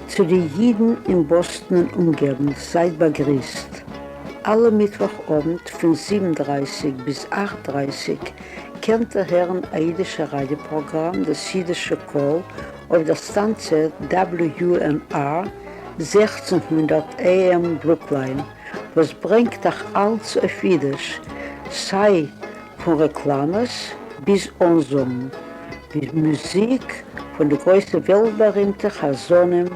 צו די אידן אין באסטן און אומגעגנט, זייט באגריסט. אלע מיטוואך אוונט פון זיבן דרייסיג ביז אכט דרייסיג קענט איר הערן א אידישע ראדיא פראגראם דאס אידישע קול אויף דער סטאנציע WUNR 1600 AM ברוקליין וואס ברענגט אייך אלץ אויף אידיש, סיי פון רעקלאמעס ביז אנזאגן, ווי מוזיק פון די גרויסע וועלט-בארימטע חזנים,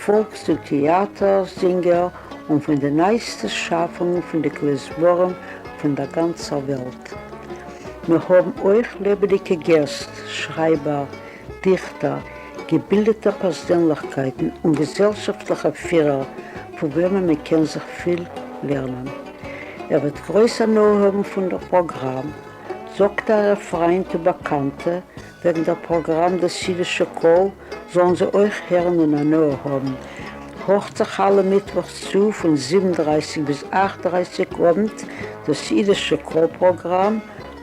פאלקס און טעאטער זינגער און פון די נייסטע שאפונגען פון די כלי-זמרים פון דער גאנצער וועלט. מיר האבן אויך לעבעדיגע געסט, שרייבער, דיכטער, געבילדעטע פערזענליכקייטן און געזעלשאפטליכע פירער פון וועמען מען קען זיך פיל לערנען. איר וועט גרויס הנאה האבן פון דער פראגראם. זאגט אייערע פריינט און באקאנטע וועגן דער פראגראם דאס אידישע קול, זאלן זיי אויך הערן און הנאה האבן. הארכט זיך אלע מיטוואך צו פון זיבן דרייסיג ביז אכט דרייסיג אוונט דאס אידישע קול פראגראם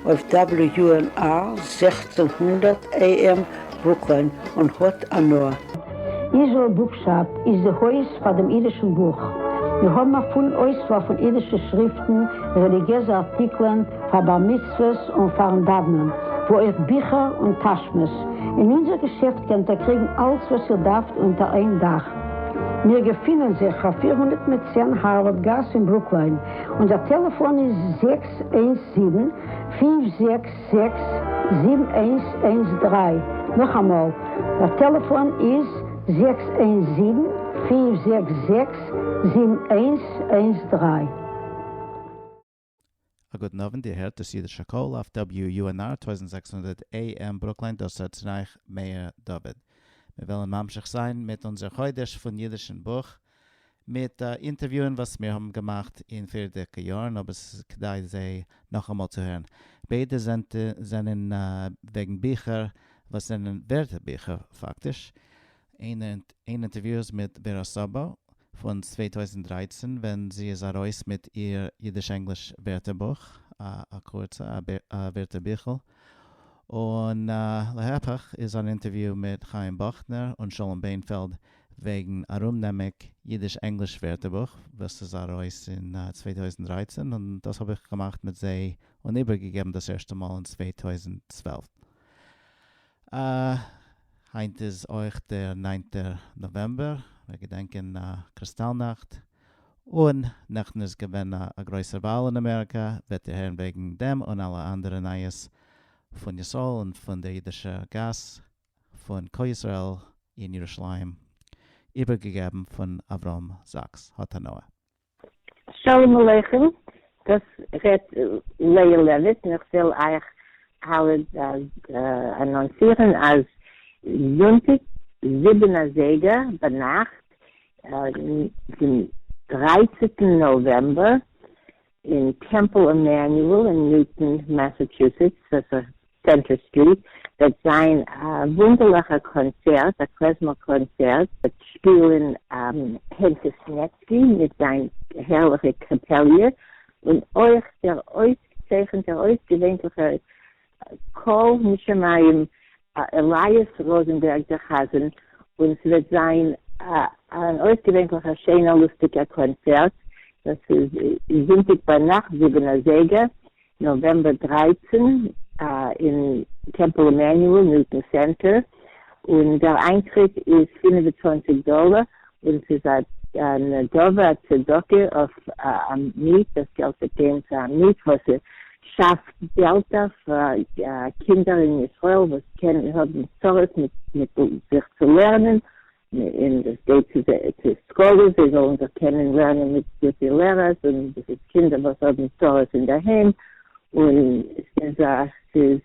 אויף WUNR 1600 AM ברוקליין און האט הנאה. איזראעל בוקשאפ איז די הויז פאר דעם אידישן בוך. מיר האבן א פולן אויסוואל פון אידישע שריפטן, רעליגיעזע ארטיקלען, פאר בר מצוות און פארן דאוונען, ווי אויך ביכער און טאשמעס. אין אונזער געשעפט קענט איר קריגן אלץ וואס איר דארפט אונטער איין דאך. מיר געפינען זיך אויף 410 הארווארד גאס אין ברוקליין. אונזער טעלעפאן איז זעקס איינס זיבן, פינף זעקס זעקס, זיבן איינס איינס דריי. נאכאמאל, דער טעלעפאן איז זעקס איינס זיבן, פינף זעקס זעקס, זיבן איינס איינס דריי. א גוטן אוונט, איר הערט דאס אידישע קול אויף WUNR טויזנט זעקס הונדערט AM ברוקליין, דאס רעדט צו אייך מאיר דוד. מיר וועלן ממשיך זיין מיט אונזער חודש פון אידישן בוך, מיט אינטערוויוען וואס מיר האבן געמאכט אין פריערדיגע יארן, אבער ס'איז כדאי זיי נאכאמאל צו הערן. ביידע זענען וועגן ביכער וואס זענען ווערטער ביכער פאקטיש. איין אינטערוויו איז מיט ווערא סאבא פון 2013 ווען זי איז ארויס מיט איר אידיש-ענגליש ווערטערבוך, א קורצע ווערטער ביכל, און להיפך איז אן אינטערוויו מיט חיים באכנער און שלום ביינפעלד וועגן ארומנעמיג אידיש-ענגליש ווערטערבוך וואס איז ארויס אין 2013 און דאס האב איך געמאכט מיט זיי און איבערגעגעבן דאס ערשטע מאל אין 2012. היינט איז אויך דער ניינטער נאוועמבער, מיר געדענקען קריסטאלנאכט, און נעכטן איז געווען א גרויסער וואל אין אמעריקא, וועט איר הערן וועגן דעם און אלע אנדערע נייעס פון ישראל און פון דער אידישער גאס פון קול ישראל אין ירושלים, איבערגעגעבן פון אברהם זאקס. האט הנאה. שלום עליכם, דאס רעדט לאה לעוויט און איך וויל אייך אלע אנאנסירן אז זונטאג זיבן אזייגער ביינאכט דעם דרייצענטן נאוועמבער אין טעמפל עמעניועל אין ניוטאן מאסאטשוסעטס, סענטער סטריט, וועט זיין א וואונדערליכע קאנצערט, א קלעזמער קאנצערט, וועט שפילן הענקוס נעצקי מיט זיין הערליכע קאפעליע, און אויך דער אויסגעצייכנטער אויסגעווענליכער קול משמים אליאס ראזענבערג דער חזן, און ס'וועט זיין אן אויסגעווענליכער שענער לוסטיגער קאנצערט, דאס איז זונטאג ביינאכט זיבן אזייגער, נאוועמבער 13 אין טעמפל עמעניועל, ניוטאן סענטער, און דער איינטריט איז 25 דאלער, און ס'איז א נדבה, א צדקה אויף עמית, דאס געלט וועט גיין צו עמית וואס שאפט געלטער פאר קינדער אין ישראל וואס קענען האבן צרות מיט זיך צו לערנען, און דאס גייט צו scholars זיי זאלן זיך קענען לערנען מיט גוטע לערערס, און דאס איז קינדער וואס האבן צרות אינדערהיים, און ס'איז א ס'איז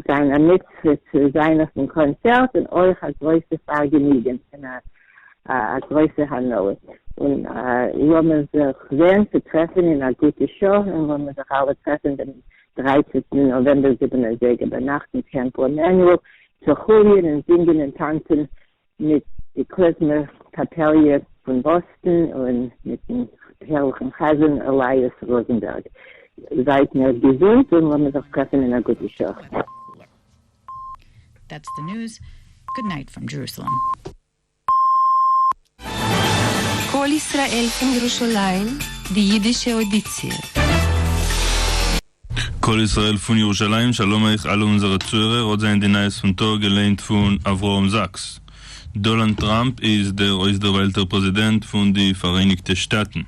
זיין א מצוה צו זיין אויפן קאנצערט, און אויך א גרויסע פארגעניגען און א גרויסע הנאה, און לאמיר זיך זען צו טרעפן אין א גוטע שעה, און לאמיר זיך אלע טרעפן דעם 13 נאוועמבער 7 אזייגער ביינאכט אין טעמפל עמעניועל צו הוליען און זינגען און טאנצן מיט די קלעזמער קאפעליע פון באסטן און מיטן הערליכן חזן אליאס ראזענבערג. זייט מיר געזונט און לאמיר זיך טרעפן אין א גוטע שעה. That's the news. Good night from Jerusalem. קול ישראל פון ירושלים, די יידישע אוידיציע. קול ישראל פון ירושלים, שלום אייך אלע אונזערע צוהערער, אט זענען די נייעס פון טאג, געליינט פון אברהם זאקס. דאנאלד טראמפ איז דער אויסדערוויילטער פרעזידענט פון די פאראייניגטע שטאטן.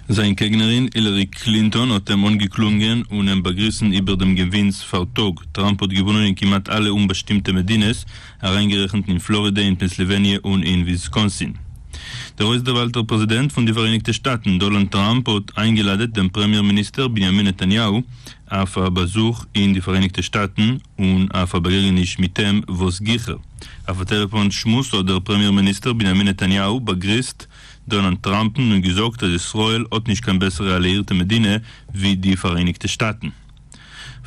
זיין קעגנערין הילערי קלינטאן האט אים אנגעקלונגען און אים באגריסן איבער דעם געווינס פארטאג. טראמפ האט געוואונען אין כמעט אלע אומבאשטימטע מדינות, אריינגערעכנט אין פלארידע, אין פענסילוועניע און אין וויסקאנסין. דער אויסדערוויילטער פרעזידענט פון די פאראייניגטע שטאטן, דאנאלד טראמפ, האט איינגעלאדעט דעם פרעמיער מיניסטער בנימין נתניהו אויף א באזוך אין די פאראייניגטע שטאטן און אויף א באגעגעניש מיט אים וואס גיכער. אויף א טעלעפאן שמועס האט דער פרעמיער מיניסטער בנימין נתניהו באגריסט דאנאלד טראמפ'ן און געזאגט אז ישראל האט נישט קיין בעסערע אליאירטע מדינה ווי די פאראייניגטע שטאטן.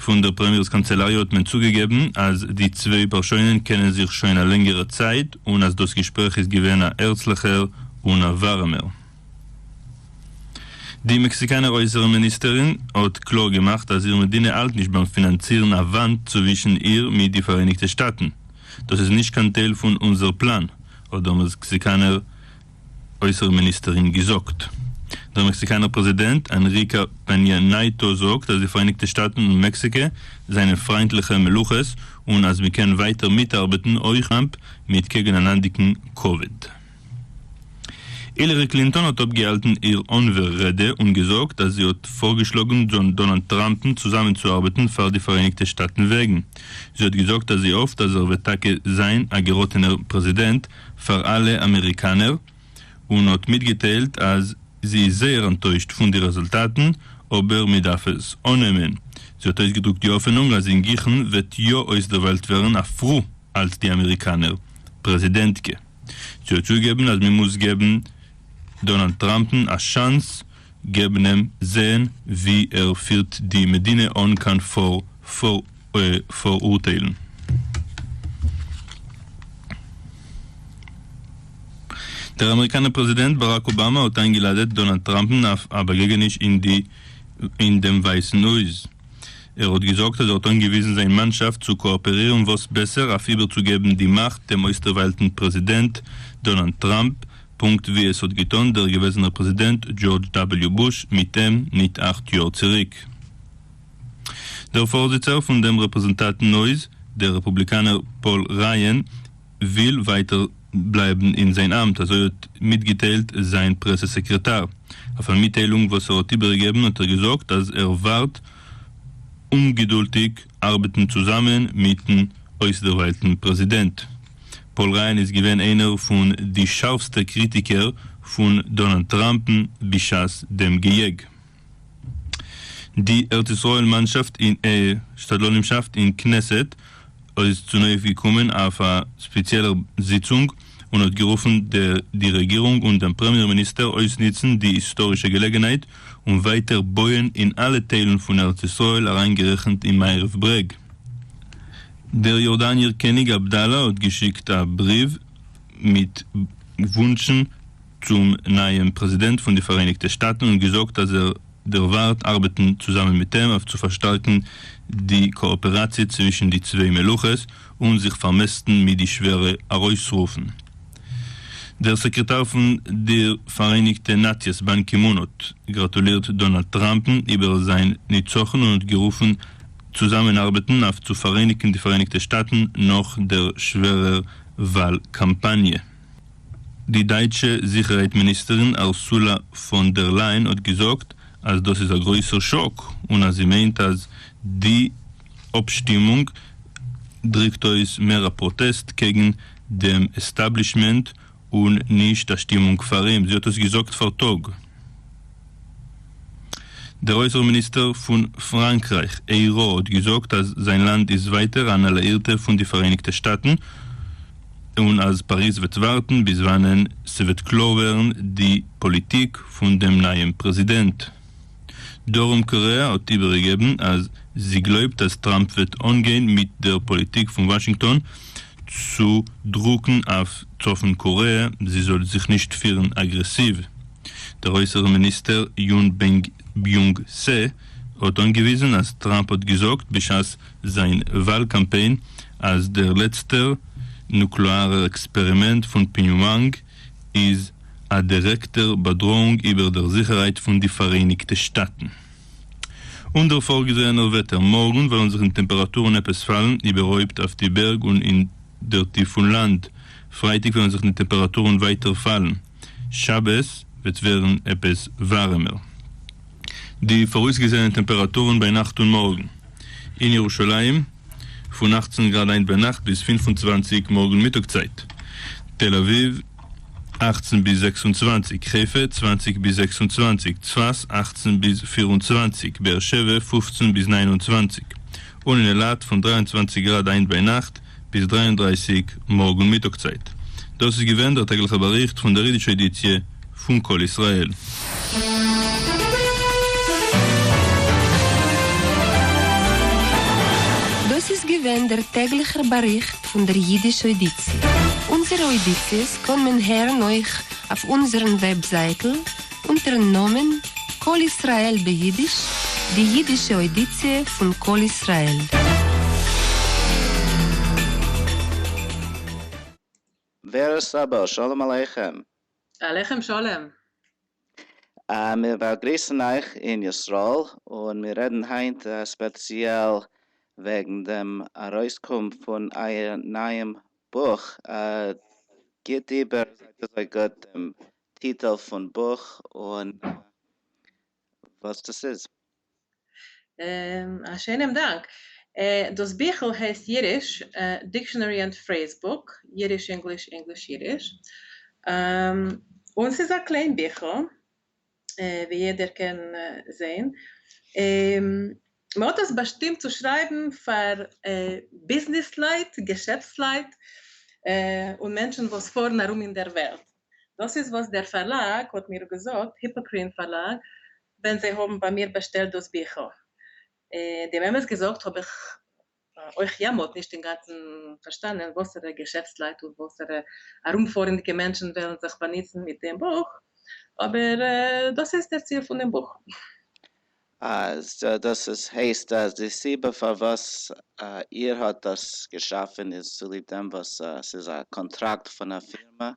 פון דער פרעמיער'ס קאנצעלאריע האט מען צוגעגעבן אז די צוויי פארשוינען קענען זיך שוין א לענגערע צייט און אז דאס געשפרעך איז געווען א הערצליכער און א ווארעמער. די מעקסיקאנער אויסערן מיניסטערין האט קלאר געמאכט אז איר מדינה האלט נישט ביים פינאנצירן א וואנט צווישן איר מיט די פאראייניגטע שטאטן. דאס איז נישט קיין טייל פון אונזער פלאן, האט דער מעקסיקאנער אויסערן מיניסטערין געזאגט. דער מעקסיקאנער פרעזידענט ענריקע פעניא נייטא זאגט אז די פאראייניגטע שטאטן און מעקסיקע זענען פריינטליכע מלוכות און אז מ'קען ווייטער מיטארבעטן אויך מיט קעגנאנאנדיגן כבוד. הילערי קלינטאן האט אפגעהאלטן איר אנווער רעדע און געזאגט אז זי האט פארגעשלאגן דאנאלד טראמפ'ן צוזאמענצוארבעטן פאר די פאראייניגטע שטאטן וועגן. זי האט געזאגט אז זי האפט אז ער וועט טאקע זיין א געראטענער פרעזידענט פאר אלע אמעריקאנער און האט מיטגעטיילט אז זי איז זייער אנטוישט פון די רעזולטאטן אבער מען דארף עס אננעמען. זי האט אויסגעדרוקט די האפענונג אז אינגיכן וועט יא אויסדערוויילט ווערן א פרוי אלס די אמעריקאנער פרעזידענטקע. זי האט צוגעגעבן אז מען מוז געבן דאנאלד טראמפ'ן א שאנס, געבן אים זעהן ווי ער פירט די מדינה אן קיין פאראורטיילן. דער אמעריקאנער פרעזידענט באראק אבאמא האט איינגעלאדעט דאנאלד טראמפ'ן אויף א באגעגעניש אין דעם ווייסן הויז. ער האט געזאגט אז ער האט אנגעוויזן זיין מאנשאפט צו קאאפערירן וואס בעסער אויף איבערצוגעבן די מאכט דעם אויסדערוויילטן פרעזידענט דאנאלד טראמפ, פונקט ווי עס האט געטאן דער געוועזענער פרעזידענט דזשארדזש דאבעליו בוש מיט אים מיט 8 יאר צוריק. דער פארזיצער פון דעם רעפרעזענטאטן הויז, דער רעפובליקאנער פאול רייען, וויל ווייטער בלייבן אין זיין אמט, אזוי האט מיטגעטיילט זיין פרעסע סעקרעטאר. אויף א מיטטיילונג וואס ער האט איבערגעגעבן האט ער געזאגט אז ער ווארט אומגעדולדיג ארבעטן צוזאמען מיטן אויסדערוויילטן פרעזידענט. פאול רייען איז געווען איינער פון די שארפסטע קריטיקער פון דאנאלד טראמפ'ן בשעת דעם געיעג. די ארץ ישראל מאנשאפט אין שתדלנימשאפט אין כנסת איז צונויפגעקומען אויף א ספעציעלער זיצונג און האט גערופן די רעגירונג און דעם פרעמיער מיניסטער אויסנוצן די היסטארישע געלעגנהייט און ווייטער בויען אין אלע טיילן פון ארץ ישראל אריינגערעכנט אין מערב ברעג. דער יארדאניער קעניג אבדאלא האט געשיקט א בריוו מיט וואונטשן צום נייעם פרעזידענט פון די פאראייניגטע שטאטן און געזאגט אז ער דערווארט ארבעטן צוזאמען מיט אים אויף צו פארשטארקן די קאאפעראציע צווישן די צוויי מלוכות און זיך פארמעסטן מיט די שווערע ארויסרופן. דער סעקרעטאר פון די פאראייניגטע נאציעס באן קימון האט גראטולירט דאנאלד טראמפ'ן איבער זיין ניצחון און האט גערופן צוזאמענארבעטן אויף צו פאראייניגן די פאראייניגטע שטאטן נאך דער שווערער וואל קאמפאניע. די דייטשע זיכערהייט מיניסטערין ארסולא פאן דער לייען האט געזאגט אז דאס איז א גרויסער שאק און אז זי מיינט אז די אפשטימונג דריקט אויס מער א פראטעסט קעגן דעם עסטאבלישמענט און נישט א שטימונג פאר אים. זי האט עס געזאגט פארטאג. דער אויסערן מיניסטער פון פראנקרייך, איירא, האט געזאגט אז זיין לאנד איז ווייטער אן אליאירטע פון די פאראייניגטע שטאטן, און אז פאריז וועט ווארטן ביז וואנען ס'וועט קלאר ווערן די פאליטיק פון דעם נייעם פרעזידענט. דרום קארעא האט איבערגעגעבן אז זי גלויבט אז טראמפ וועט אנגיין מיט דער פאליטיק פון וואשינגטאן צו דרוקן אויף צפון קארעא זי זאל זיך נישט פירן אגרעסיוו. דער אויסערן מיניסטער יון ביונג סע האט אנגעוויזן אז טראמפ האט געזאגט בשעת זיין וואל קאמפיין אז דער לעצטער. נוקלעארער עקספערימענט פון פיונגיאנג איז א דירעקטער באדראאונג איבער דער זיכערהייט פון די פאראייניגטע שטאטן. און דער פארגעזעענער וועטער, מארגן וועלן זיך די טעמפעראטורן עפעס פאלן, איבערהויפט אויף די בערג און אין דער טיף פון לאנד. פרייטאג וועלן זיך די טעמפעראטורן ווייטער פאלן. שבת וועט ווערן עפעס ווארעמער. די פאראויסגעזעענע טעמפעראטורן ביינאכט און מארגן אין ירושלים, פון 18 גראד היינט ביינאכט ביז 25 מארגן מיטאג צייט. תל אביב, 18 ביז 26, חיפה, 20 ביז 26, צפת, 18 ביז 24, באר שבע, 15 ביז 29, און אין אילת פון 23 גראד היינט ביינאכט ביז 33 מארגן מיטאג צייט. דאס איז געווען דער טעגליכער באריכט פון דער אידישע עדיציע פון קול ישראל. דאס איז געווען דער טעגליכער באריכט פון דער אידיש אוידיציע. אונזערע אוידיציעס קען מען הערן אויך אויף אונזערן וועבזייטל אונטערן נאמען קול ישראל ביידיש, די אידישע אוידיציע פון קול ישראל. ווערא סאבא, שלום עליכם. עליכם שלום. מיר באגריסן אייך אין ישראל און מיר רעדן היינט ספעציעל וועגן דעם ארויסקום פון אייער נייעם בוך. גיט איבער, זייט אזוי גוט, דעם טיטל פון בוך און וואס דאס איז. א שיינעם דאנק. דאס ביכל הייסט Yiddish Dictionary and Phrase Book, Yiddish English English Yiddish. און ס'איז א קליין ביכל, ווי יעדער קען זען. מ'האט עס באשטימט צו שרייבן פאר ביזנעסלייט, געשעפטסלייט, און מענטשן וואס פארן ארום אין דער וועלט. דאס איז וואס דער פארלאג האט מיר געזאגט, היפאקרין פארלאג, ווען זיי האבן ביי מיר באשטעלט דאס ביכל. דעם אמת געזאגט האב איך אויך יעמאלט נישט אינגאנצן פארשטאנען וואסערע געשעפטסלייט און וואסערע ארומפארנדיגע מענטשן וועלן זיך באנוצן מיט דעם בוך, אבער דאס איז דער ציל פון דעם בוך. אז דאס איז הייסט אז די סיבה פארוואס איר האט דאס געשאפן איז צוליב דעם וואס ס'איז א קאנטראקט פון א פירמע?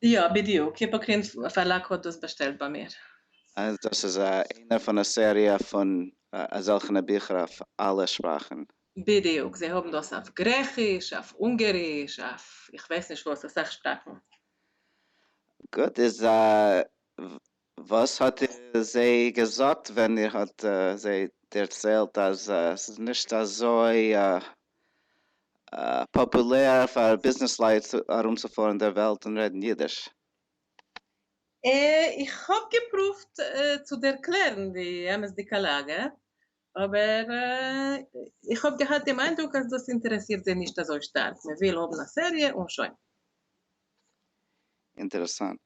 יא, בדיוק. היפאקרין פארלאג האט דאס באשטעלט ביי מיר. אז דאס איז איינער פון א סעריע פון אזעלכענע ביכער אויף אלע שפראכן. בדיוק, זיי האבן דאס אויף גרעכיש, אויף אונגעריש, אויף איך ווייס נישט וואס, אסאך שפראכן. גוט, איז וואס האט איר זיי געזאגט ווען איר האט זיי דערציילט אז ס'איז נישט אזוי פאפולער פאר ביזנעסלייט ארומצופארן דער וועלט און רעדן אידיש? איך האב געפרואווט צו דערקלערן די אמת'דיגע לאגע, אבער איך האב געהאט דעם איינדרוק אז דאס אינטערעסירט זיי נישט אזוי שטארק, מען וויל האבן א סעריע און שוין. אינטערעסאנט.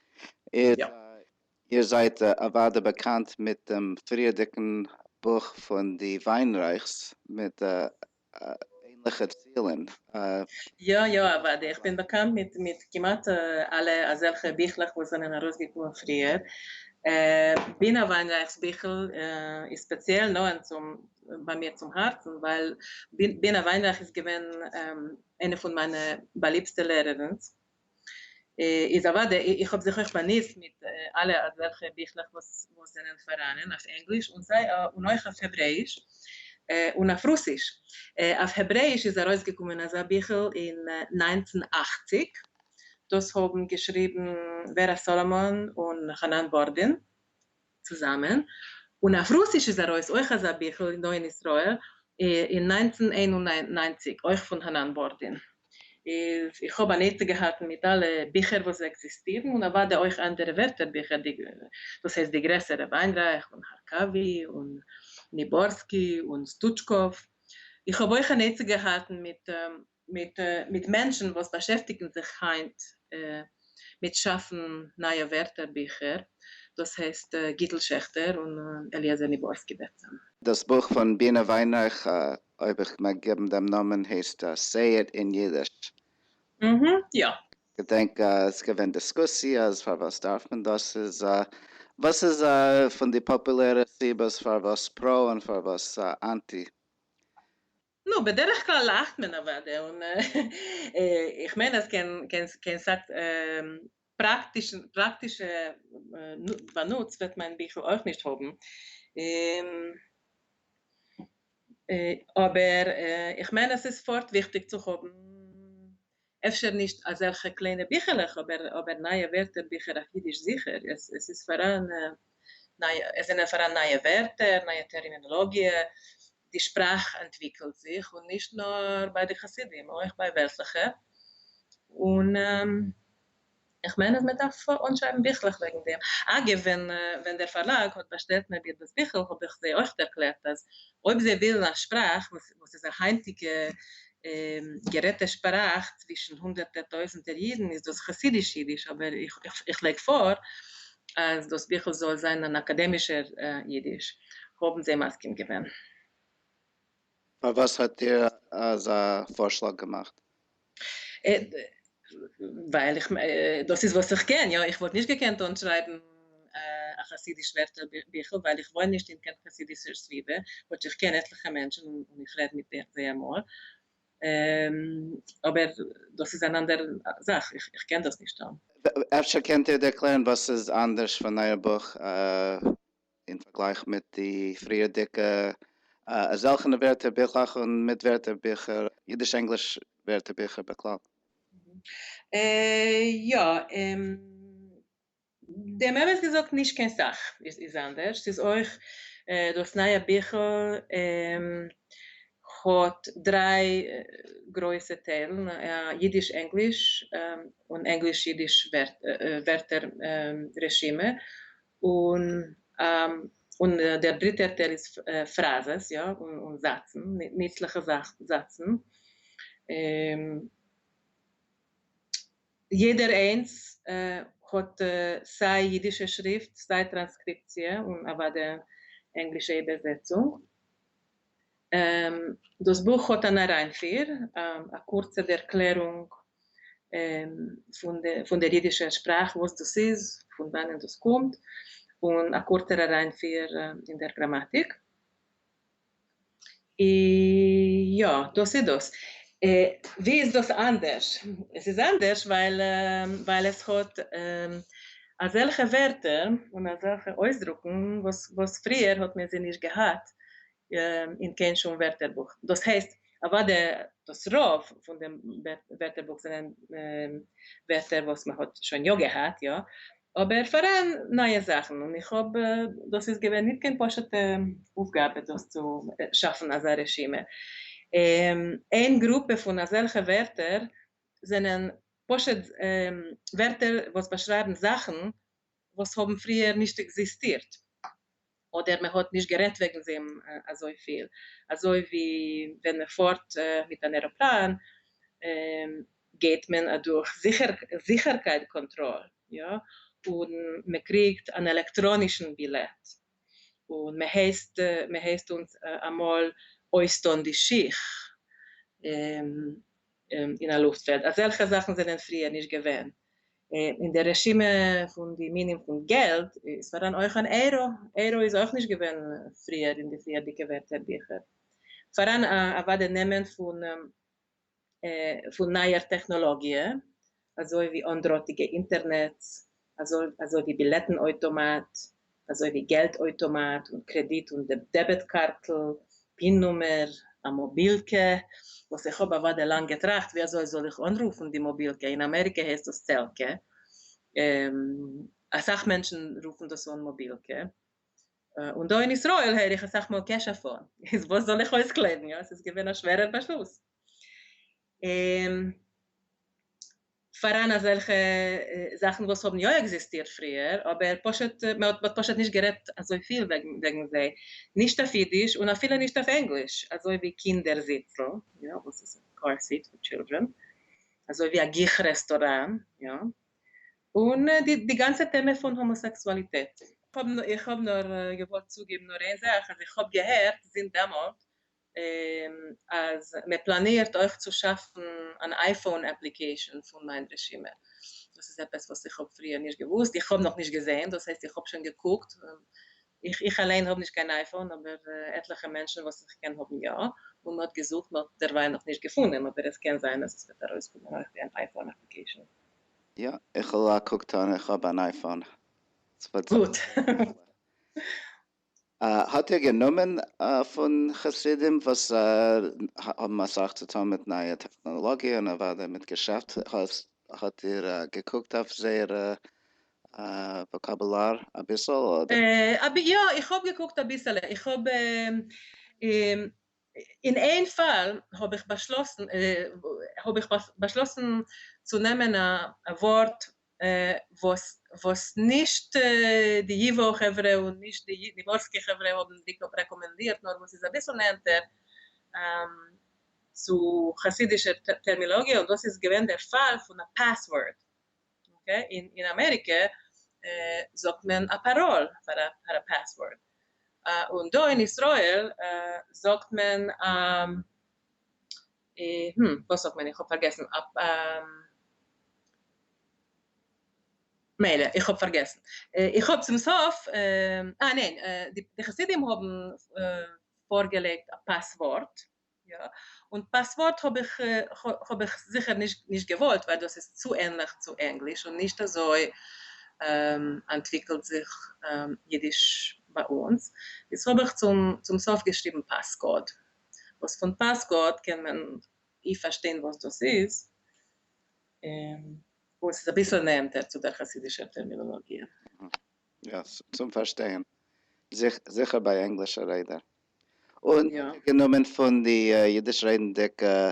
איר זייט אוודאי באקאנט מיט דעם פריערדיגן בוך פון די וויינרייכס מיט ענליכע צילן. יא יא אוודאי, איך בין באקאנט מיט מיט כמעט אלע אזעלכע ביכלעך וואס זענען ארויסגעקומען פריער. בינה וויינרייך'ס ביכל איז ספעציעל נאענט צום ביי מיר צום הארצן, ווייל בינה וויינרייך איז געווען איינע פון מיינע באליבסטע לערערינס. איז אוודאי, איך האב זיך אויך באנוצט מיט אלע אזעלכע ביכלעך וואס זענען פאראנען אויף ענגליש און סיי און אויך אויף העברעאיש און אויף רוסיש. אויף העברעאיש איז ארויסגעקומען אזא ביכל אין 1980, דאס האבן געשריבן ווערא סאלאמאן און חנן בארדין צוזאמען, און אויף רוסיש איז ארויס אויך אזא ביכל דא אין ישראל אין 1991, אויך פון חנן בארדין. איז איך האב אן עצה געהאלטן מיט אלע ביכער וואס עקזיסטירן, און אוודאי אויך אנדערע ווערטער ביכער, דאס הייסט די גרעסערע, וויינרייך און הארקאווי און ניבארסקי און סטוטשקאוו. איך האב אויך אן עצה געהאלטן מיט מיט מיט מענטשן וואס באשעפטיגן זיך היינט מיט שאפן נייע ווערטער ביכער, דאס הייסט גיטל שעכטער און אליעזר ניבארסקי בעצם. דאס בוך פון בינה וויינרייך, אויב איך מעג געבן דעם נאמען, הייסט Say It in Yiddish. יא. געדענק עס איז געווען דיסקוסיע אז פארוואס דארף מען דאס, איז וואס איז פון די פאפולערע סיבות פארוואס פרא און פארוואס אנטי? נו, בדרך כלל לאַכט מען אַוודאי און איך מיין אַז קיין קיין קיין סך פּראַקטישן פּראַקטישע באַנוץ וועט מײַן ביכל אויך נישט האָבן. אָבער איך מיין אַז ס'איז פֿאָרט וויכטיק צו האָבן אפֿשר נישט אַזעלכע קליינע ביכעלעך, אָבער אָבער נײַע ווערטערביכער אויף ייִדיש זיכער. עס עס איז פֿאַראַן נײַע עס זענען פֿאַראַן נײַע ווערטער, נײַע טערמינאָלאָגיע, די שפּראַך אַנטוויקלט זיך און נישט נאָר בײַ די חסידים, אויך בײַ וועלטלעכע. און איך מיין אַז מע דאַרף אָנשרײַבן ביכלעך וועגן דעם. אַגבֿ, ווען ווען דער פֿאַרלאַג האָט באַשטעלט מיר דאָס ביכל, האָב איך זיי אויך דערקלערט, אַז אויב זיי ווילן אַ שפּראַך, וואָס וואָס איז אַ הײַנטיקע גערעדטע שפּראַך צווישן הונדערטער טויזנטער ייִדן, איז דאָס חסידיש ייִדיש, אָבער איך איך איך לייג פֿאָר, אַז דאָס ביכל זאָל זײַן אַן אַקאַדעמישער ייִדיש. האָבן זיי מסכּים געווען. פֿאַר וואָס האָט איר אַזאַ פֿאָרשלאַג געמאַכט? ווײַל איך, דאָס איז וואָס איך קען, יאָ. איך וואָלט נישט געקענט אָנשרײַבן אַ חסידיש ווערטערביכל, ווײַל איך וואוין נישט אין קיין חסידישער סבֿיבֿה, כאָטש איך קען עטלעכע מענטשן און איך רעד מיט זיי אַמאָל. אָבער דאָס איז אַן אַנדער זאַך, איך איך קען דאָס נישט טאָן. אפֿשר קענט איר דערקלערן וואָס איז אַנדערש פֿון אײַער בוך אין פֿאַרגלײַך מיט די פֿריִערדיקע אַזעלכע ווערטערביכלעך און מיט ווערטערביכער, ייִדיש-ענגליש ווערטערביכער בכלל? יאָ, דעם אמת געזאָגט, נישט קיין סך איז איז אַנדערש. ס'איז אויך דאָס נײַע ביכל האָט דרײַ גרויסע טיילן, ייִדיש-ענגליש און ענגליש-ייִדיש ווערטער-רשימה און און דער דריטער טייל איז פֿראַזעס, יאָ, און זאַצן, ניצלעכע זאַצן. יעדער איינס האָט סײַ ייִדישע שריפֿט, סײַ טראַנסקריפּציע און אַוודאי ענגלישע איבערזעצונג. דאָס בוך האָט אַן אַרײַנפֿיר, אַ קורצע דערקלערונג פֿון דער פֿון דער ייִדישער שפּראַך, וואָס דאָס איז, פֿון וואַנען דאָס קומט, און אַ קורצער אַרײַנפֿיר אין דער גראַמאַטיק. יאָ, דאָס איז דאָס. ווי איז דאָס אַנדערש? עס איז אַנדערש, ווײַל ווײַל עס האָט אַזעלכע ווערטער און אַזעלכע אויסדרוקן, וואָס וואָס פֿריִער האָט מען זיי נישט געהאַט אין קיין שום ווערטערבוך. דאָס הייסט, אַוודאי, דאָס רובֿ פֿון דעם ווערטערבוך זענען ווערטער, וואָס מע האָט שוין יאָ געהאַט, יאָ, אָבער פֿאַראַן נײַע זאַכן, און איך האָב, דאָס איז געווען ניט קיין פּשוטע אויפֿגאַבע דאָס צו שאַפֿן אַזאַ רשימה. איין גרופּע פֿון אַזעלכע ווערטער זענען פּשוט ווערטער וואָס באַשרײַבן זאַכן, וואָס האָבן פֿריִער נישט עקזיסטירט, אָדער מע האָט נישט גערעדט וועגן זיי אַזוי פֿיל. אַזוי ווי ווען מע פֿאָרט מיט אַן עראָפּלאַן, גייט מען אַדורך זיכער זיכערקייט-קאָנטראָל, יאָ, און מע קריגט אַן עלעקטראָנישן בילעט, און מע הייסט מע הייסט אונדז אַ מאָל אויסטאָן די שיך אין אַ לופֿטפֿעלד. אַזעלכע זאַכן זענען פֿריִער נישט געווען. אין דער רשימה פֿון די מינים פֿון געלט איז פֿאַראַן אויך אַן אייראָ. אייראָ איז אויך נישט געווען פֿריִער אין די פֿריִערדיקע ווערטערביכער. פֿאַראַן אַוודאי נעמען פֿון פֿון נײַער טעכנאָלאָגיע, אַזוי ווי אָנדראָטיקע אינטערנעץ, אַזוי אַזוי ווי בילעטן-אויטאָמאַט, אַזוי ווי געלט-אויטאָמאַט און קרעדיט- און דעביט-קאַרטל, פּין-נומער, אַ מאָבילקע, וואָס איך האָב אַוודאי לאַנג געטראַכט, ווי אַזוי זאָל איך אָנרופֿן די מאָבילקע? אין אַמעריקע הייסט דאָס צעלקע. אַ סך מענטשן רופֿן דאָס אָן מאָבילקע. און דאָ אין ישׂראל הער איך אַ סך מאָל קעשעפֿאָן. איז וואָס זאָל איך אויסקלײַבן? יאָ, ס'איז געווען אַ שווערער באַשלוס. פֿאַראַן אַזעלכע זאַכן, וואָס האָבן יאָ עקזיסטירט פֿריִער, אָבער פּשוט, מע האָט פּשוט נישט גערעדט אַזוי פֿיל וועגן וועגן זיי, נישט אויף ייִדיש און אַפֿילו נישט אויף ענגליש, אַזוי ווי קינדער-זיצל, יאָ, וואָס איז אַ car seat for children, אַזוי ווי אַ גיך-רעסטאָראַן, יאָ, און די די גאַנצע טעמע פֿון האָמאָסעקסואַליטעט. איך האָב נאָר געוואָלט צוגעבן נאָר איין זאַך, אַז איך האָב געהערט זינט דעמאָלט, אַז מע פּלאַנירט אויך צו שאַפֿן אַן iPhone application פֿון מײַן רשימה. דאָס איז עפּעס וואָס איך האָב פֿריִער נישט געוווּסט. איך האָב נאָך נישט געזען, דאָס הייסט, איך האָב שוין געקוקט. איך איך אַליין האָב נישט קיין iPhone, אָבער עטלעכע מענטשן וואָס איך קען האָבן יאָ. וואו מען האט געזוכט, מען האט דערווייל נאך נישט געפונען, אבער עס קען זיין אז עס וועט ארויסקומען אויך ווי אן iPhone application. יא, איך וועל א קוק טאן, איך האב אן iPhone. גוט. האט איר גענומען פון חסידים וואס האבן אסאך צו טון מיט נייע טעכנאלאגיע און אוודאי מיט געשעפט, האט איר געקוקט אויף זייערע וואקאבולאר אביסל אדער? יא, איך האב געקוקט אביסעלע, איך האב אין איין פאל האב איך באשלאסן האב איך באשלאסן צו נעמען א ווארט וואס וואס נישט די ייוואו חברה און נישט די ניבארסקי חברה האבן רעקאמענדירט, נאר וואס איז אביסל נענטער צו חסידישער טערמינאלאגיע, און דאס איז געווען דער פאל פון א password. Okay, אין אמעריקע זאגט מען א פאראל פאר א password, און דא אין ישראל זאגט מען א, וואס זאגט מען? איך האב פארגעסן. מילא, איך האב פארגעסן. איך האב צום סוף, אה ניין, די חסידים האבן פארגעלייגט א פאסווארט, יא, און פאסווארט האב איך האב איך זיכער נישט נישט געוואלט ווייל דאס איז צו ענליך צו ענגליש און נישט אזוי אנטוויקלט זיך אידיש ביי אונז, איז האב איך צום צום סוף געשריבן passcode, וואס פון passcode קען מען אי פארשטיין וואס דאס איז, און ס'איז אביסל נענטער צו דער חסידישער טערמינאלאגיע. יא, צום פארשטיין, זיכער ביי ענגלישע רעדער. און גענומען פון די אידיש רעדנדיגע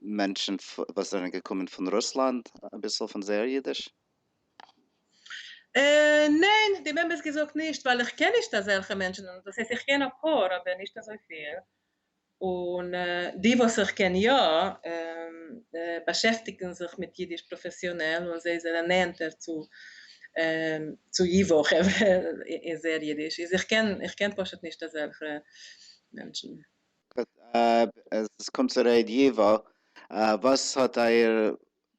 מענטשן וואס זענען געקומען פון רוסלאנד, אביסל פון זייער אידיש? ניין, דעם אמת געזאגט נישט, ווייל איך קען נישט אזעלכע מענטשן, דאס הייסט איך קען אפאר אבער נישט אזויפיל, און די וואס איך קען יא באשעפטיגן זיך מיט אידיש פראפעסיאנעל און זיי זענען נענטער צו צו ייוואו חברה אין זייער אידיש, איז איך קען איך קען פשוט נישט אזעלכע מענטשן. גוט, עס קומט צו רעד ייוואו, וואס האט אייער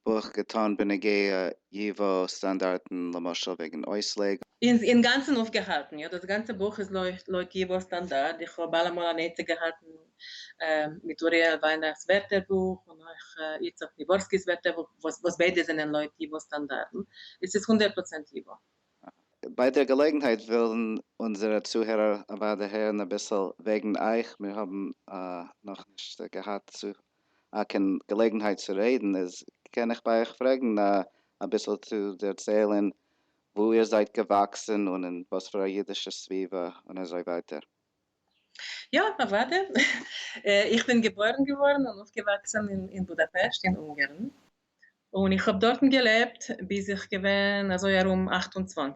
בוך געטאן בנוגע ייוואו סטאנדארטן למשל וועגן אויסלייג? איז אינגאנצן אויפגעהאלטן, יא דאס גאנצע בוך איז לויט ייוואו סטאנדארט, איך האב אלעמאל אן עצה געהאלטן מיט אוריאל וויינרייך'ס ווערטערבוך און אויך יצחק ניבארסקי'ס ווערטערבוך וואס ביידע זענען לויט ייוואו סטאנדארטן, עס איז 100% ייוואו. ביי דער געלעגנהייט ווילן אונזערע צוהערער אוודאי הערן אביסל וועגן אייך, מיר האבן נאכנישט געהאט צו קיין געלעגנהייט צו רעדן, איז קען איך ביי אייך פרעגן אביסל צו דערציילן וואו איר זייט געוואקסן און אין וואס פאר א אידישע סביבה און אזוי ווייטער? יא, אוודאי. איך בין געבוירן געווארן און אויפגעוואקסן אין בודאפעשט אין אונגארן, און איך האב דארטן געלעבט ביז איך געווען אזוי ארום 28.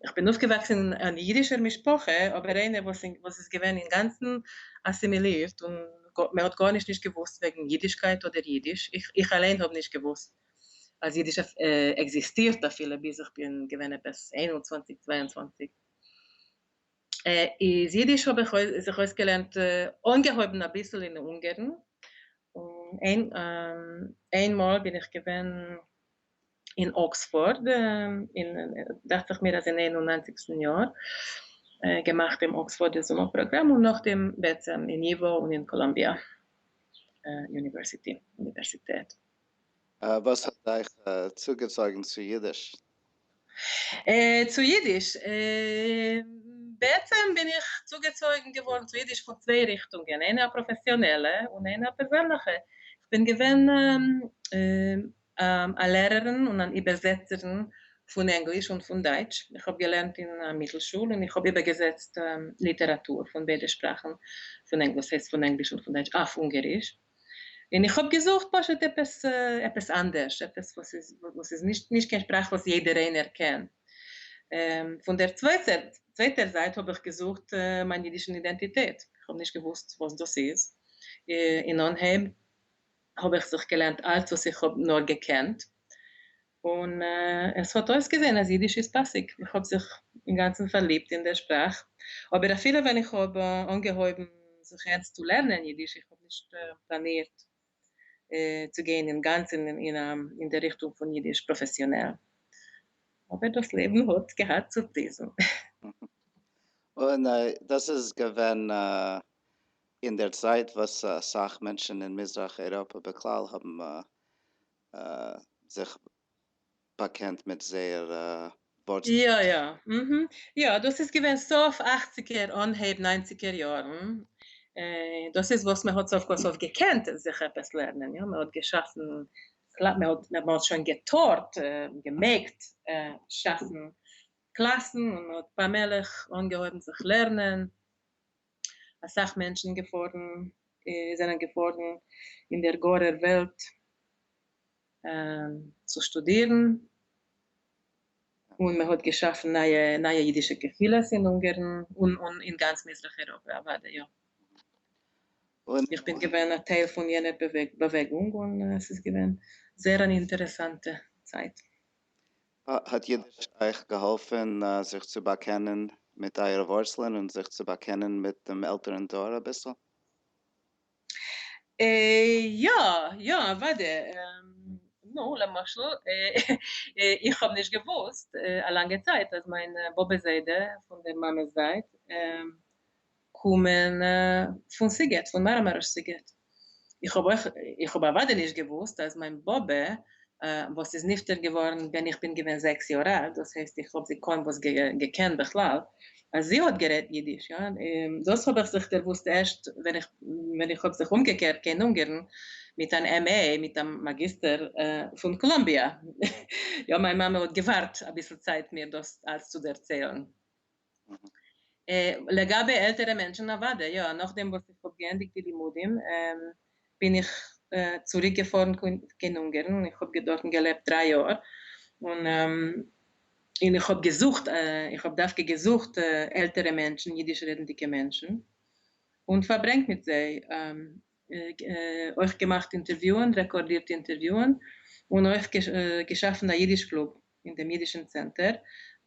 איך בין אויפגעוואקסן אין אן אידישער משפחה, אבער איינער וואס וואס איז געווען אינגאנצן אסימילירט און מען האט גארנישט נישט געוואוסט וועגן אידישקייט אדער אידיש, איך אליין האב נישט געוואוסט אז אידיש עקזיסטירט אפילו ביז איך בין געווען עפעס 21, 22. איז אידיש האב איך זיך אויסגעלערנט אנגעהויבן אביסל אין אונגארן, און איינמאל בין איך געווען אין אקספארד, אין דאכט זיך מיר אז אין 91סטן יאר, געמאכט דעם אקספארדער זומער פראגראם און נאכדעם בעצם אין ייוואו און אין קאלאמביע University, אוניווערסיטעט. וואס האט אייך צוגעצויגן צו אידיש? צו אידיש? בעצם בין איך צוגעצויגן געווארן צו אידיש פון צוויי ריכטונגען, איינע א פראפעסיאנעלע און איינע א פערזענליכע. איך בין געווען א לערערין און אן איבערזעצערין פון ענגליש און פון דייטש. איך האב געלערנט אין א מיטלשול און איך האב איבערגעזעצט ליטעראטור פון ביידע שפראכן, פון ענגליש, ס'הייסט פון ענגליש און פון דייטש אויף אונגעריש. און איך האב געזוכט פשוט עפעס עפעס אנדערש, עפעס וואס איז וואס איז נישט נישט קיין שפראך וואס יעדער איינער קען. פון דער צווייטער צווייטער זייט האב איך געזוכט מיין אידישן אידענטיטעט, איך האב נישט געוואוסט וואס דאס איז, אין אנהייב האב איך זיך געלערנט אלץ וואס איך האב נאר געקענט, און עס האט אויסגעזען אז אידיש איז פאסיג, איך האב זיך אינגאנצן פארליבט אין דער שפראך, אבער אפילו ווען איך האב אנגעהויבן זיך ערנסט צו לערנען אידיש, איך האב נישט פלאנירט צו גיין אינגאנצן אין דער ריכטונג פון אידיש פראפעסיאנעל, אבער דאס לעבן האט געהאט סורפריזן. און דאס איז געווען אין דער צייט וואס אסאך מענטשן אין מזרח אייראפע בכלל האבן זיך באקענט מיט זייער ווארצלען. יא יא. יא, דאס איז געווען סוף אכציגער אנהייב ניינציגער יארן. דאס איז וואס מען האט סוף כל סוף געקענט זיך עפעס לערנען, יא, מען האט געשאפן, מען האט שוין געטארט, געמעגט שאפן קלאסן און מען האט פאמעליך אנגעהויבן זיך לערנען, אסאך מענטשן געפארן, זענען געפארן אין דער גארער וועלט צו שטודירן, און מען האט געשאפן נייע נייע אידישע קהילות אין אונגערן און און אין גאנץ מזרח אייראפע אוודאי יא. און איך בין געווען א טייל פון יענער באוועגונג און עס איז געווען זייער אן אינטערעסאנטע צייט. האט אידיש אייך געהאלפן זיך צו באקענען מיט אייערע ווארצלען און זיך צו באקענען מיט דעם עלטערן דור אביסל? יא, יא אוודאי. נו, למשל, איך האב נישט געוואוסט א לאנגע צייט אז מיין באבע זיידע פון דער מאמע'ס זייט קומען פון סיגעט, פון מאראמאראש סיגעט. איך האב אויך, איך האב אוודאי נישט געוואוסט אז מיין באבע וואס איז נפטר געווארן ווען איך בין געווען זעקס יאר אלט, דאס הייסט איך האב זי קוים וואס געקענט בכלל, אז זי האט גערעדט אידיש, יא, דאס האב איך זיך דערוואוסט ערשט ווען איך ווען איך האב זיך אומגעקערט קיין אונגערן מיט אן MA, מיט א מאגיסטער פון קאלאמביע. יא, מיין מאמע האט געווארט אביסל צייט מיר דאס אלץ צו דערציילן. לגבי עלטערע מענטשן אוודאי יא, נאכדעם וואס איך האב געענדיגט די לימודים בין איך צוריק געפארן קיין אונגערן, איך האב דארטן געלעבט דריי יאר, און און איך האב געזוכט, איך האב דווקא געזוכט עלטערע מענטשן, אידיש רעדנדיגע מענטשן, און פארברענגט מיט זיי, אויך געמאכט אינטערוויוען, רעקארדירט אינטערוויוען, און אויך געשאפן א אידיש קלוב אין דעם אידישן צענטער,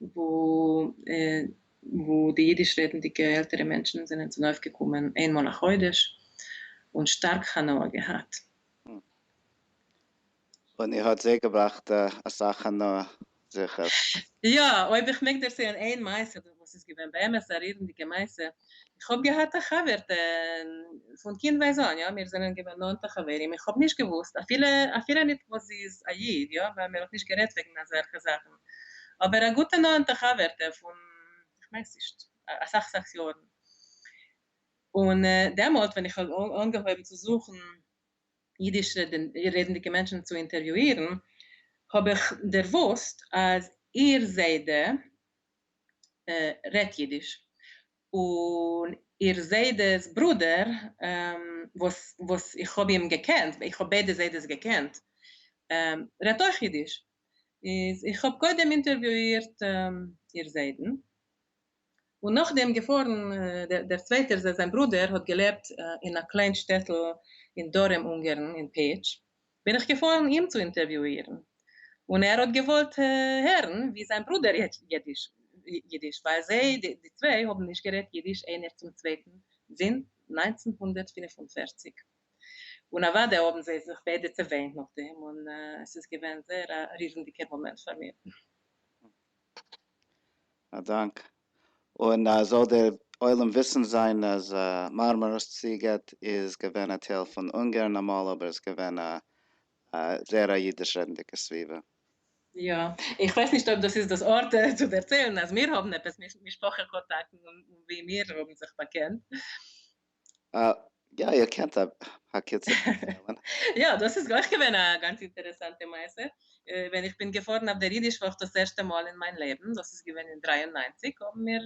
וואו וואו די אידיש רעדנדיגע עלטערע מענטשן זענען צונויפגעקומען איינמאל א חודש און שטארק הנאה געהאט. און איר האט זיי געבראכט אסאך הנאה זיכער. יא, אויב איך מעג דערציילן איין מעשה וואס איז געווען באמת א רירנדיגע מעשה, איך האב געהאט א חבר'טע פון קינדווייז אן, יא, מיר זענען געווען נאנטע חברים, איך האב נישט געוואוסט אפילו אפילו ניט וואס זי איז א איד, יא, ווייל מען האט נישט גערעדט וועגן אזעלכע זאכן, אבער א גוטע נאנטע חבר'טע פון, איך ווייס נישט, אסאך אסאך יארן. און דעמאלט ווען איך האב אנגעהויבן צו זוכן אידיש רעדנדיגע מענטשן צו אינטערוויואירן, האב איך דערוואוסט אז איר זיידע רעדט אידיש, און איר זיידע'ס ברודער, וואס וואס איך האב אים געקענט, איך האב ביידע זיידעס געקענט, רעדט אויך אידיש. איז איך האב קודם אינטערוויואירט איר זיידן, און נאכדעם געפארן, דער צווייטער זיין ברודער האט געלעבט אין א קליין שטעטל אין דרום אונגערן אין פעטש, בין איך געפארן אים צו אינטערוויואירן, און ער האט געוואלט הערן ווי זיין ברודער רעדט אידיש, ווייל זיי די צוויי האבן נישט גערעדט אידיש איינער צום צווייטן זינט 1945, און אוודאי האבן זיי זיך ביידע צעוויינט נאכדעם, און עס איז געווען זייער א רירנדיגער מאמענט פאר מיר. א דאנק. און זאל דער עולם וויסן זיין אז מארמאראש סיגעט איז געווען א טייל פון אונגערן אמאל אבער איז געווען א זייער א אידיש רעדנדיגע סביבה. יא, איך ווייס נישט אויב דאס איז דאס ארט צו דערציילן אז מיר האבן עפעס משפחה קאנטאקטן און ווי מיר האבן זיך באקענט. יא, איר קענט א קיצור דערציילן. יא, דאס איז אויך געווען א גאנץ אינטערעסאנטע מעשה. ווען איך בין געפארן אויף דער אידיש וואך דאס ערשטע מאל אין מיין לעבן, דאס איז געווען אין 93, האבן מיר,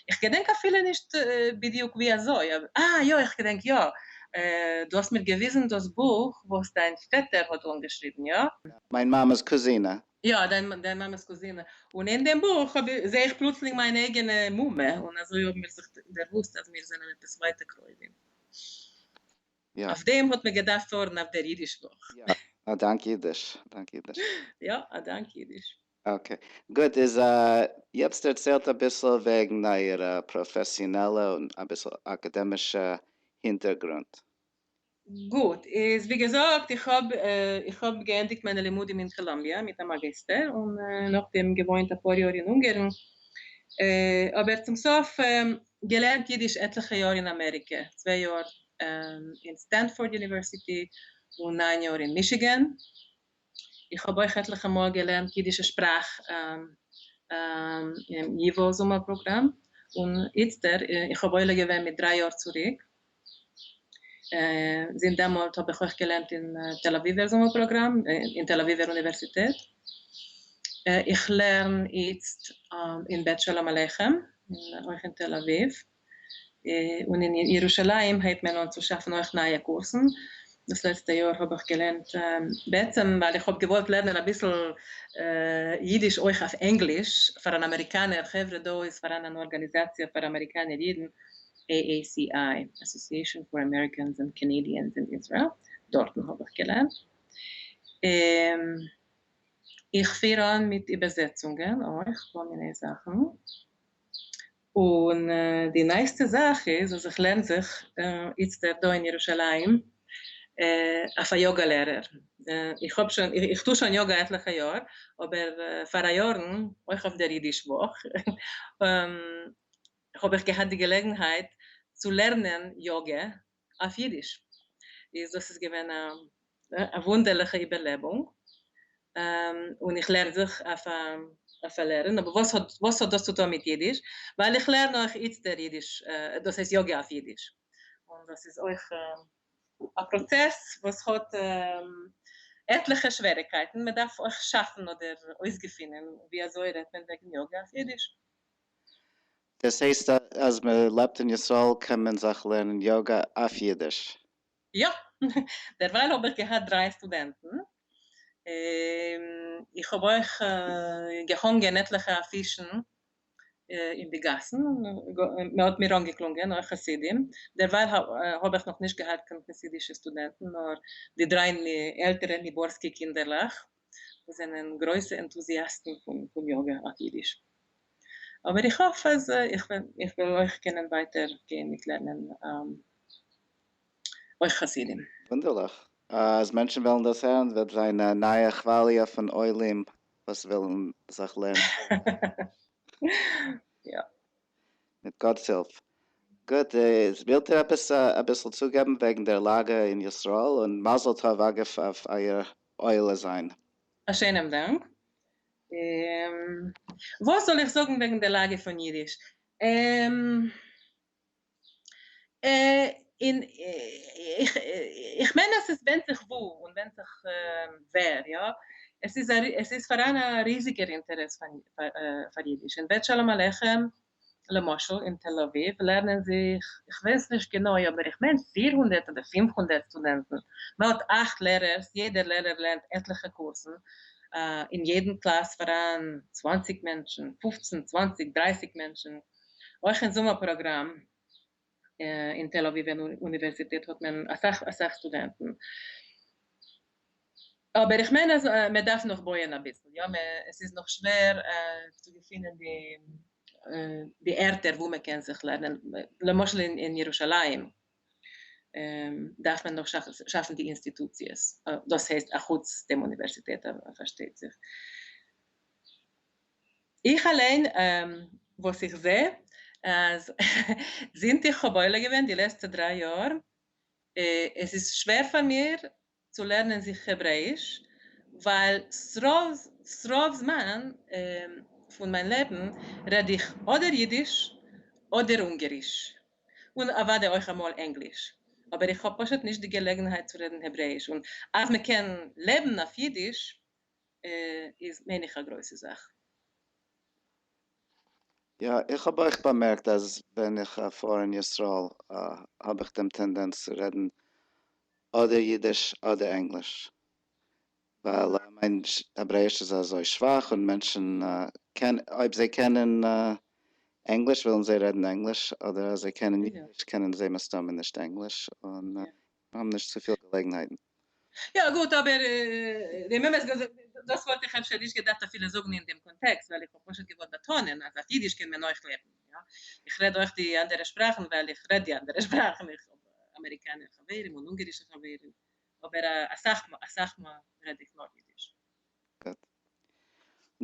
איך געדענק אפילו נישט בדיוק ווי אזוי, אה יא, איך געדענק יא, דו האסט מיר געוויזן דאס בוך וואס דיין פעטער האט אנגעשריבן, יא? מיין מאמע'ס קוזינע. יא, דיין מאמע'ס קוזינע. און אין דעם בוך האב איך, זע איך פלוצלינג מיין אייגענע מומע, און אזוי האבן מיר זיך דערוואוסט אז מיר זענען עפעס ווייטע קרובים. יא. אויף דעם האט מען געדארפט פארן אויף דער אידיש וואך. יא, א דאנק אידיש. א דאנק אידיש. יא, א דאנק אידיש. Okay, גוט, איז יעצט דערציילט אביסל וועגן אייער פראפעסיאנעלע און אביסל אקאדעמישע הינטערגרונט. גוט, איז ווי געזאגט, איך האב איך האב געענדיגט מיינע לימודים אין קאלאמביע מיט א מאגיסטער, און נאכדעם געוואוינט אפאר יאר אין אונגערן. אבער צום סוף געלערנט אידיש עטליכע יאר אין אמעריקע, צוויי יאר אין סטענפארד University און 9 יאר אין מישיגען. איך האב אויך עטליכע מאל געלערנט אידישע שפראך אין ייווא זומער פראגראם, און איצטער, איך האב עולה געווען מיט 3 יאר צוריק, זינט דעמאלט האב איך אויך געלערנט אין תל אביבער זומער פראגראם, אין תל אביבער אוניווערסיטעט. איך לערן איצט אין בית שלום עליכם, אויך אין תל אביב. און אין ירושלים הייבט מען אן צו שאפן אויך נייע קורסן. דאס לעצטע יאר האב איך געלערנט, בעצם ווייל איך האב געוואלט לערנען אביסל אידיש אויך אויף ענגליש, פאר אן אמעריקאנער חברה דא איז פאראן אן ארגאניזאציע פאר אמעריקאנער אידן, AACI, Association for Americans and Canadians in Israel, דארטן האב איך געלערנט. איך פיר אן מיט איבערזעצונגען אויך, כל מיני זאכן. און די נייעסטע זאך איז, אז איך לערן זיך איצטער דא אין ירושלים אויף א יאגא לערער. איך האב שוין, איך טו שוין יאגא עטליכע יאר, אבער פאר א יארן, אויך אויף דער אידיש וואך, האב איך געהאט די געלעגנהייט צו לערנען יאגא אויף אידיש. איז דאס איז געווען א וואונדערליכע איבערלעבונג. און איך לערן זיך אויף א אויף א לערער, אבער וואס האט וואס האט דאס צו טון מיט אידיש? ווייל איך לערן אויך איצטער אידיש, דאס הייסט יאגא אויף אידיש. און דאס איז אויך א פראצעס וואס האט עטליכע שוועריגקייטן, מען דארף אויך שאפן אדער אויסגעפינען ווי אזוי רעדט מען וועגן יאגא אויף אידיש. דאס הייסט אז מען לעבט אין ישראל קען מען זיך לערנען יאגא אויף אידיש? יא, דערווייל האב איך געהאט 3 סטודענטן. איך האב אויך געהאנגען עטליכע אפישן אין די גאסן, מען האט מיר אנגעקלונגען, אויך חסידים. דערווייל האב איך נאך נישט געהאט קיין חסידישע סטודענטן, נאר די 3 עלטערע ניבארסקי קינדערלעך, וואס זענען גרויסע ענטוזיאסטן פון יאגא אויף אידיש. אבער איך האף אז איך וועל אויך קענען ווייטער גיין מיט לערנען אויך חסידים. וואונדערליך. אז מענטשן וועלן דאס הערן וועט זיין א נייע כוואליע פון עולים וואס ווילן זיך לערנען. יא. מיט גאט'ס הילף. גוט, ווילט איר עפעס אביסל צוגעבן וועגן דער לאגע אין ישראל? און מזל טוב אגב אויף אייער עולה זיין. א שענעם דאנק. וואס זאל איך זאגן וועגן דער לאגע פון אידיש? אין איך איך מיין אז עס ווענדט זיך וואו און ווענדט זיך ווער, יא. עס איז א עס איז פאראן א ריזיגער אינטערעס פאר אידיש. אין בית שלום עליכם למשל אין תל אביב לערנען זיך, איך ווייס נישט גענוי אבער איך מיין 400 אדער 500 סטודענטן. מען האט 8 לערערס, יעדער לערער לערנט עטליכע קורסן. אין יעדן קלאס פאראן 20 מענטשן, 15, 20, 30 מענטשן. אויך אין זומער פראגראם אין תל אביב אוניווערסיטעט האט מען אסאך אסאך סטודענטן. אבער איך מיין אז מען דארף נאך בויען אביסל, יא, עס איז נאך שווער צו געפינען די ערטער וואו מען קען זיך לערנען. למשל אין ירושלים דארף מען נאך שאפן די אינסטיטוציעס, דאס הייסט אחוץ דעם אוניווערסיטעט פארשטייט זיך. איך אליין, וואס איך זע, אז זינט איך האב עולה געווען די לעצטע 3 יאר, עס איז שווער פאר מיר צו לערנען זיך העברעאיש, ווייל ס'רוב זמן פון מיין לעבן רעד איך אדער אידיש אדער אונגעריש, און אוודאי אויך אמאל ענגליש, אבער איך האב פשוט נישט די געלעגנהייט צו רעדן העברעאיש, און אז מען קען לעבן אויף אידיש איז מיין איך א גרויסע זאך. יא, איך האב אויך באמערקט אז ווען איך פאר אין ישראל האב איך דעם טענדענץ צו רעדן אדער אידיש אדער ענגליש, ווייל מיין העברעאיש איז אזוי שוואך און מענטשן אויב זיי קענען ענגליש ווילן זיי רעדן ענגליש, אדער אז זיי קענען אידיש קענען זיי מסתמא נישט ענגליש, און האבן נישט צופיל געלעגנהייטן. יא גוט, אבער דעם אמת געזאגט, דאס וואלט איך אפשר נישט געדארפט אפילו זאגן אין דעם קאנטעקסט, ווייל איך האב פשוט געוואלט באטאנען אז אויף אידיש קען מען אויך לעבן, יא. איך רעד אויך די אנדערע שפראכן ווייל איך רעד די אנדערע שפראכן, איך האב אמעריקאנער חברים און אונגערישע חברים, אבער אסאך אסאך מאל רעד איך נאר אידיש. גוט.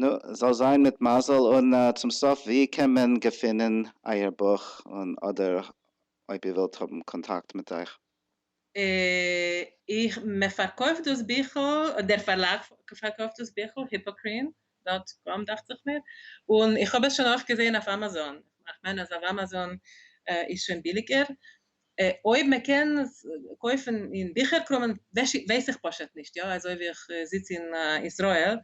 נו, זאל זיין מיט מזל, און צום סוף, ווי קען מען געפינען אייער בוך, און אדער אויב איר ווילט האבן קאנטאקט מיט אייך? איך, מען פארקויפט דאס ביכל, דער פארלאג פארקויפט דאס ביכל, Hippocrene dot com דאכט זיך מיר, און איך האב עס שוין אויך געזען אויף Amazon, איך מיין אז אויף Amazon איז שוין ביליגער, אויב מען קען קויפן אין ביכער קראמען ווייס איך פשוט נישט, יא, אזוי ווי איך זיץ אין ישראל,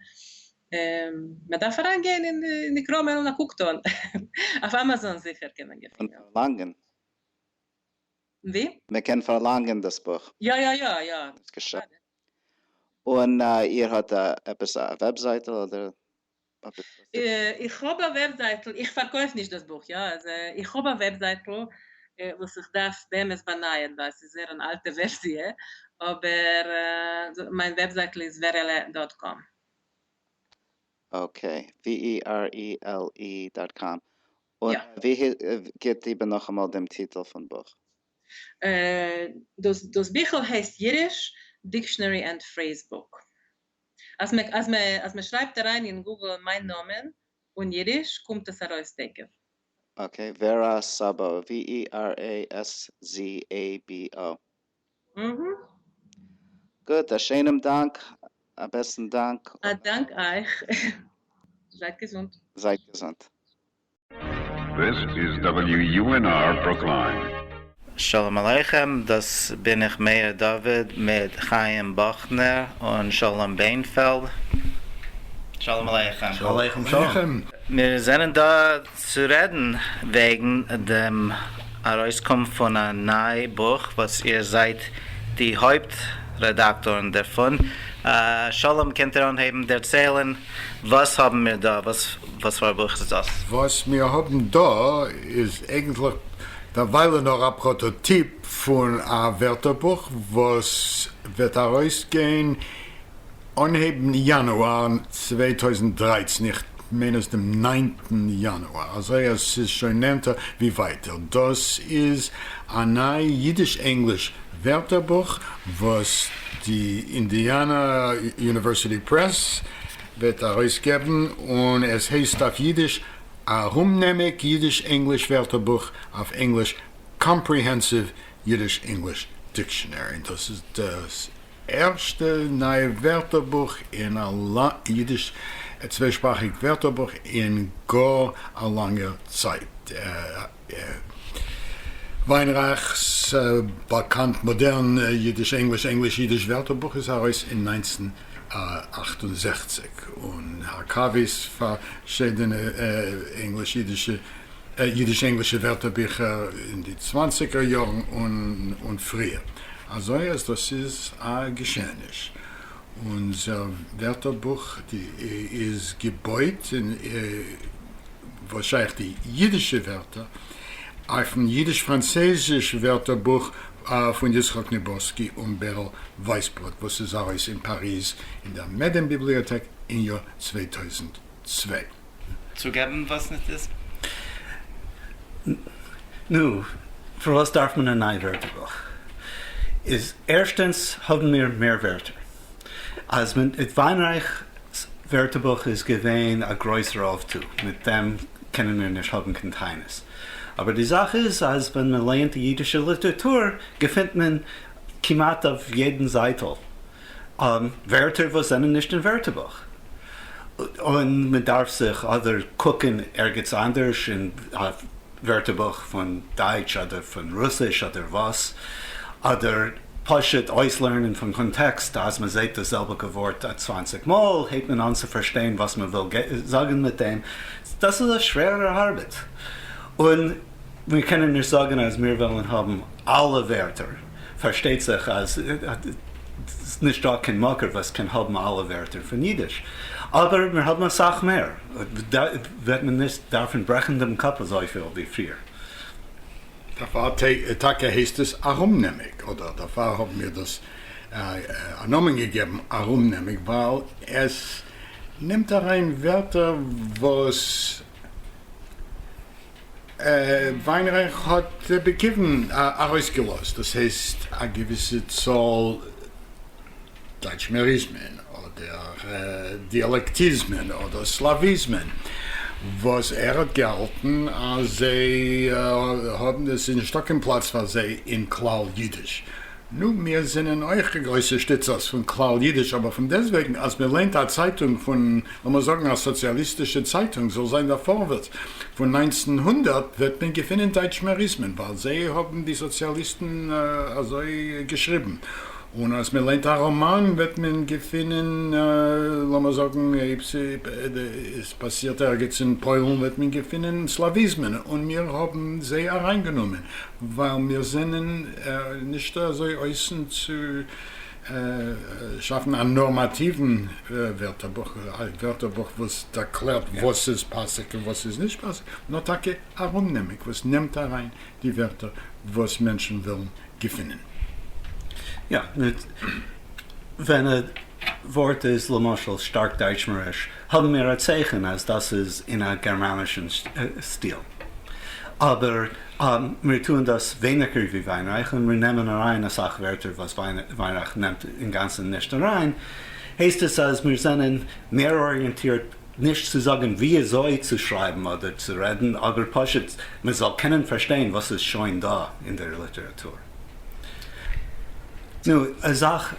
מען דארף אריין גיין אין די קראמען און א קוק טון, אויף Amazon זיכער קען מען געפינען. פארלאנגען. ווי? מען קען פארלאנגען דאס בוך. יא יא יא יא. און איר האט עפעס א וועבזייטל אדער עפעס? איך האב א וועבזייטל, איך פארקויף נישט דאס בוך, יא, אז איך האב א וועבזייטל וואס איך דארף באמת באנייען ווייל ס'איז זייער אן אלטע ווערסיע, אבער מיין וועבזייטל איז verele dot com. Okay, V-E-R-E-L-E dot com. און ווי גיט איבער נאכאמאל דעם טיטל פון בוך? דאס דאס ביכל הייסט Yiddish Dictionary and Phrase Book. אז מען אז מען אז מען שרייבט אריין אין Google מיין נאמען און אידיש קומט עס ארויס תיכף. Okay, ווערא סאבא, V-E-R-A-S-Z-A-B-O. גוט, א שיינעם דאנק, א בעסטן דאנק. א דאנק אייך. זייט געזונט. זייט געזונט. This is WUNR Brookline. שלום עליכם, דאס בין איך מאיר דוד מיט חיים באכנער און שלום ביינפעלד. שלום עליכם. שלום עליכם שלום. מיר זענען דא צו רעדן וועגן דעם ארויסקום פון א ניי בוך וואס איר זייט די הויפט רעדאקטארן דערפון. שלום קענט איר אנהייבן דערציילן וואס האבן מיר דא? וואס פאר א בוך איז דאס? וואס מיר האבן דא איז אייגנטליך דערוויילע נאר א פראטאטיפ פון א ווערטערבוך וואס וועט ארויסגיין אנהייבן יאנואר 2013, איך מיין אז דעם ניינטן יאנואר, אזוי אז ס'איז שוין נענטער ווי ווייטער. דאס איז א ניי אידיש-ענגליש ווערטערבוך וואס די Indiana University Press וועט ארויסגעבן, און עס הייסט אויף אידיש ארומנעמיג אידיש-ענגליש ווערטערבוך, אויף ענגליש Comprehensive Yiddish-English Dictionary, און דאס איז דאס ערשטע נייע ווערטערבוך אין א אידיש צוויי-שפראכיג ווערטערבוך אין גאר א לאנגער צייט. וויינרייך'ס באקאנט מאדערן אידיש-ענגליש, ענגליש-אידיש ווערטערבוך איז ארויס אין 1968, און הארקאווי'ס פארשידענע ענגליש-אידישע אידיש-ענגלישע ווערטערביכער אין די צוואנציגער יארן און פריער. אזוי אז דאס איז א געשעעניש. אונזער ווערטערבוך איז געבויט אין וואס שייך די אידישע ווערטער אויפן אידיש-פראנצייזיש ווערטערבוך פון יצחק ניבארסקי און בערל ווייסבראט וואס איז ארויס אין פאריז אין דער מעדעם-ביבליאטעק אין יאר 2002. צוגעבן וואס ניט איז. נו, פארוואס דארף מען א ניי ווערטערבוך? איז ערשטענס האבן מיר מער ווערטער. אז מען וויינרייך'ס ווערטערבוך איז געווען א גרויסער אויפטו, מיט דעם קענען מיר נישט האבן קיין טענות. אבער די זאך איז אז ווען מען לייענט די אידישע ליטערטור געפינט מען כמעט אויף יעדן זייטל ווערטער וואס זענען נישט אין ווערטערבוך, און מען דארף זיך אדער קוקן ערגעץ אנדערש אין א ווערטערבוך פון דייטש אדער פון רוסיש אדער וואס, אדער פשוט אויסלערנען פון קאנטעקסט, אז מען זעט דאס זעלביגע ווארט 20 מאל הייבט מען אן צו פארשטיין וואס מען וויל זאגן מיט דעם, דאס איז א שווערער ארבעט, און מיר קענען נישט זאגן אז מיר וועלן האבן אלע ווערטער. פארשטייט זיך אז ס'איז נישט דא קיין מקור וואס קען האבן אלע ווערטער פון אידיש, אבער מיר האבן אסאך מער, וועט מען נישט דארפן ברעכן דעם קאפ אזויפיל ווי פריער. דערפאר טאקע הייסט עס ארומנעמיג, אדער דערפאר האבן מיר דאס א נאמען געגעבן ארומנעמיג, ווייל עס נעמט אריין ווערטער וואס וויינרייך האט בכיוון ארויסגעלאזט, דאס הייסט א געוויסע צאל דייטשמעריזמען אדער. אדער דיאלעקטיזמען אדער סלאוויזמען וואס ער האט געהאלטן אז זיי האבן, עס איז נישטא קיין פלאץ פאר זיי אין כלל אידיש. נו, מיר זענען אויך גרויסע שטיצערס פון כלל אידיש, אבער פון דעסטוועגן אז מען ליינט א צייטונג פון, לאמיר זאגן א סאציאליסטישע צייטונג, זאל זיין דער פארווערטס, פון 1900, וועט מען געפינען דייטשמעריזמען, ווייל זיי האבן די סאציאליסטן אזוי געשריבן. און אז מען ליינט א ראמאן וועט מען געפינען, לאמיר זאגן אויב עס פאסירט ערגעץ אין פוילן וועט מען געפינען סלאוויזמען, און מיר האבן זיי אריינגענומען ווייל מיר זענען נישט אזוי אויסן צו שאפן א נארמאטיוון ווערטערבוך, א ווערטערבוך וואס דערקלערט וואס איז פאסיג און וואס איז נישט פאסיג, נאר טאקע ארומנעמיג וואס נעמט אריין די ווערטער וואס מענטשן ווילן געפינען. יא, ווען א ווארט איז למשל שטארק דייטשמעריש האבן מיר א צייכן אז דאס איז אין א גערמאנישן סטיל. אבער מיר טוען דאס ווייניגער ווי וויינרייך און מיר נעמען אריין אסאך ווערטער וואס וויינרייך נעמט אינגאנצן נישט אריין, הייסט עס אז מיר זענען מער אריענטירט נישט צו זאגן וויאזוי צו שרייבן אדער צו רעדן, אבער פשוט מען זאל קענען פארשטיין וואס איז שוין דא אין דער ליטעראטור. נו, א זאך,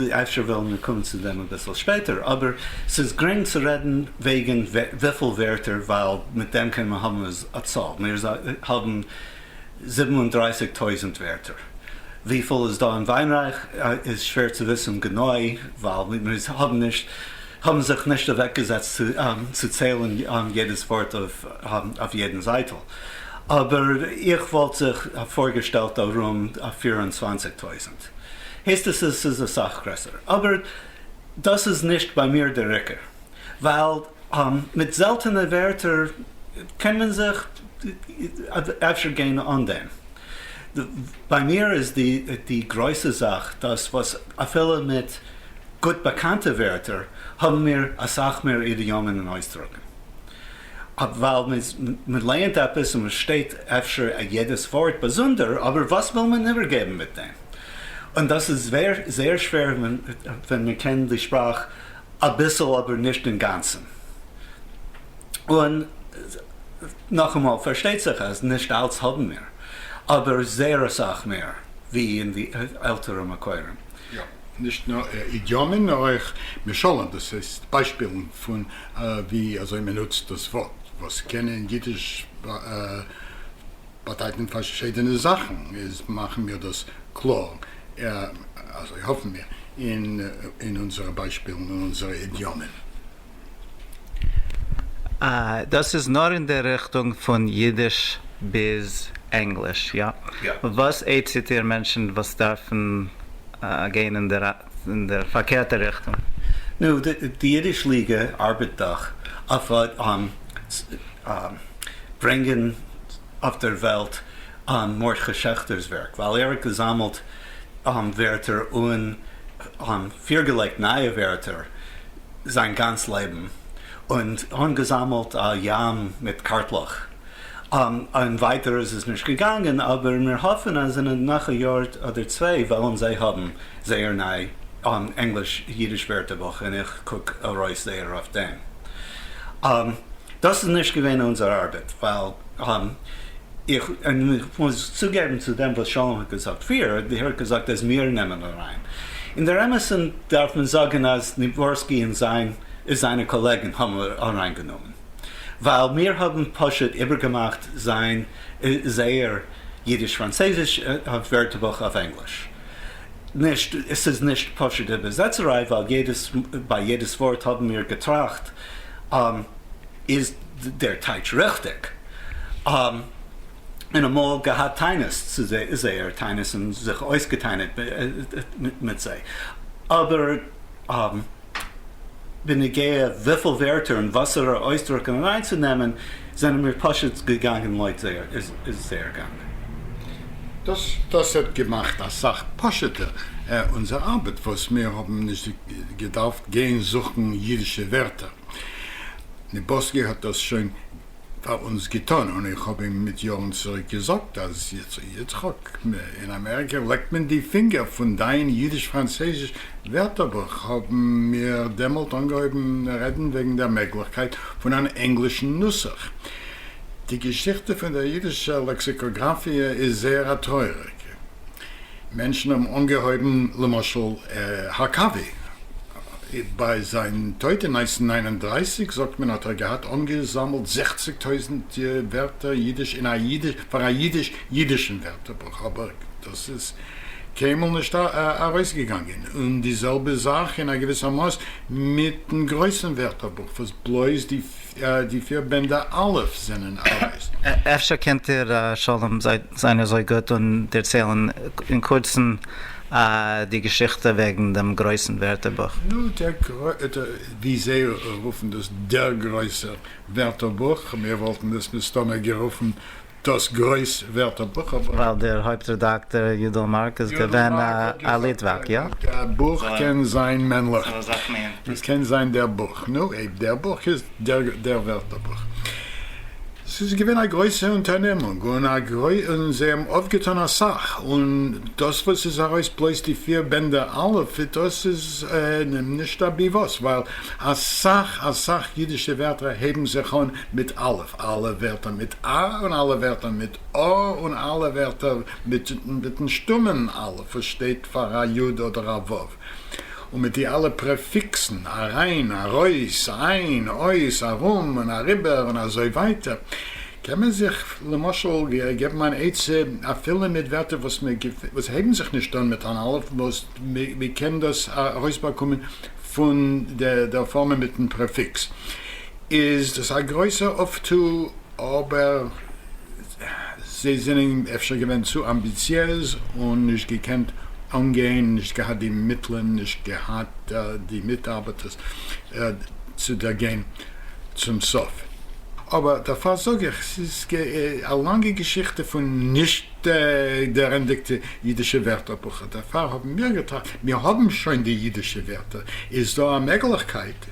אפשר וועלן מיר קומען צו דעם אביסל שפעטער, אבער ס'איז גרינג צו רעדן וועגן וויפיל ווערטער ווייל מיט דעם קען מען האבן א צאל. מיר האבן 37 טויזנט ווערטער. וויפיל איז דא אין וויינרייך איז שווער צו וויסן גענוי ווייל מיר האבן נישט האבן זיך נישט אוועקגעזעצט צו ציילן יעדעס ווארט אויף יעדן זייטל. אבער איך וואלט זיך פארגעשטעלט ארום 24 טויזנט. הייסט עס עס איז אסאך גרעסער. אבער דאס איז נישט ביי מיר דער עיקר. ווייל מיט זעלטענע ווערטער קען מען זיך אפשר גיין אן דעם. ביי מיר איז די גרויסע זאך דאס וואס אפילו מיט גוט באקאנטע ווערטער האבן מיר אסאך מער אידיאמען און אויסדרוקן. ווייל מען לייענט עפעס און מען פארשטייט אפשר יעדעס ווארט באזונדער, אבער וואס וויל מען איבערגעבן מיט דעם? און דאס איז זייער שווער ווען מען קען די שפראך אביסל אבער נישט אינגאנצן. און נאכאמאל, פארשטייט זיך אז נישט אלץ האבן מיר, אבער זייער אסאך מער ווי אין די עלטערע מקורים. יא, נישט נאר אידיאמען נאר אויך משלים, דאס הייסט ביישפילן פון ווי אזוי מען נוצט דאס ווארט, וואס קען אין אידיש באדייטן פארשידענע זאכן, איז מאכן מיר דאס קלאר, אזוי האפן מיר, אין אונזערע ביישפילן און אונזערע אידיאמען. דאס איז נאר אין דער ריכטונג פון אידיש ביז ענגליש, יא? וואס עצה'ט איר מענטשן וואס דארפן גיין אין דער פארקערטער ריכטונג? נו, די אידיש ליגע ארבעט דאך אויף ברענגען אויף דער וועלט מרדכי שעכטער'ס ווערק, ווייל ער האט געזאמלט ווערטער און פירגעלייגט נייע ווערטער זיין גאנץ לעבן, און אנגעזאמלט א ים מיט קארטלעך, און ווייטער איז עס נישט געגאנגען, אבער מיר האפן אז אין נאך א יאר אדער צוויי וועלן זיי האבן זייער ניי ענגליש-אידיש ווערטערבוך, און איך קוק ארויס זייער אויף דעם. דאס איז נישט געווען אונזער ארבעט, ווייל איך מוז צוגעבן צו דעם וואס שלום האט געזאגט פריער, ער האט געזאגט אז מיר נעמען אריין. אין דער אמת'ן דארף מען זאגן אז ניבארסקי און זיינע קאלעגן האבן אריינגענומען, ווייל מיר האבן פשוט איבערגעמאכט זיין זייער אידיש-פראנצויזיש ווערטערבוך אויף ענגליש. נישט, עס איז נישט פשוט איבערזעצעריי, ווייל יעדעס, ביי יעדעס ווארט האבן מיר געטראכט, איז דער טייטש ריכטיג? און אמאל געהאט טענות צו זייער טענות און זיך אויסגעטענה'ט מיט זיי. אבער בנוגע וויפיל ווערטער און וואסערע אויסדרוקן אריינצונעמען, זענען מיר פשוט געגאנגען לויט זייער גאנג. דאס האט געמאכט אסאך פשוט'ער אונזער ארבעט, וואס מיר האבן נישט געדארפט גיין זוכן אידישע ווערטער. ניבארסקי האט דאס שוין. פאר אונז געטאן, און איך האב אים מיט יארן צוריק געזאגט אז יצחק, אין אמעריקע לעקט מען די פינגער פון דיין אידיש-פראנצויזיש ווערטערבוך, האבן מיר דעמאלט אנגעהויבן רעדן וועגן דער מעגליכקייט פון אן ענגלישן נוסח. די געשיכטע פון דער אידישער לעקסיקאגראפיע איז זייער א טרויעריגע. מענטשן האבן אנגעהויבן, למשל הארקאווי, ביי זיין טויט אין 1939 זאגט מען האט ער געהאט אנגעזאמלט 60,000 ווערטער אידיש אין א אידיש פאר א אידיש אידישן ווערטערבוך, אבער דאס איז קיינמאל נישט ארויסגעגאנגען, און די זעלבע זאך אין א געוויסער מאס מיטן גרויסן ווערטערבוך וואס בלויז די די פיר בענדער א' זענען ארויס. אפשר קענט איר שלום זיין אזוי גוט און דערציילן אין קורצן די געשיכטע וועגן דעם גרויסן ווערטערבוך? נו, דער ווי זיי רופן דאס דער גרויסער ווערטערבוך, מיר וואלטן עס מסתמא גערופן דאָס גרויס ווערטערבוך, אָבער. ווייל דער הויפּט רעדאַקטאָר יודל מאַרק איז געווען אַ ליטוואַק, יאָ? דער בוך קען זיין מענלעך. עס קען זיין דער בוך. נו, אויב דער בוך איז דער דער ווערטערבוך. ס'איז געווען אַ גרויסע אונטערנעמונג און אַ גרוי און זיי האָבן אויפגעטאָן אַ סך. און דאָס וואָס איז אַרויס בלויז די פיר בענדער א', דאָס איז נישט אַבי וואָס, ווייל אַ סך, אַ סך יידישע ווערטער הייבן זיך אָן מיט א'. אלע ווערטער מיט א און אלע ווערטער מיט א און אלע ווערטער מיטן שטומען אלף וואס שטייט פאר א יוד אדער א וו, און מיט די אלע פרעפיקסן, אריין, ארויס, איין, אויס, ארום און אריבער און אזוי ווייטער, קען מען זיך למשל געבן אן עצה אפילו מיט ווערטער וואס הייבן זיך נישט אן מיט אן אלף, וואס מען קען דאס ארויסבאקומען פון דער פארמע מיטן פרעפיקס. איז דאס א גרויסער אויפטו, אבער זיי זענען אפשר געווען צו אמביציעז און נישט געקענט אנגיין, נישט געהאט די מיטלען, נישט געהאט די מיטארבעטערס צו דערגיין צום סוף. אבער דערפאר זאג איך, ס'איז א לאנגע געשיכטע פון נישט דערענדיגטע אידישע ווערטערבוכער, דערפאר האבן מיר געטראכט, מיר האבן שוין די אידישע ווערטער, איז דא א מעגליכקייט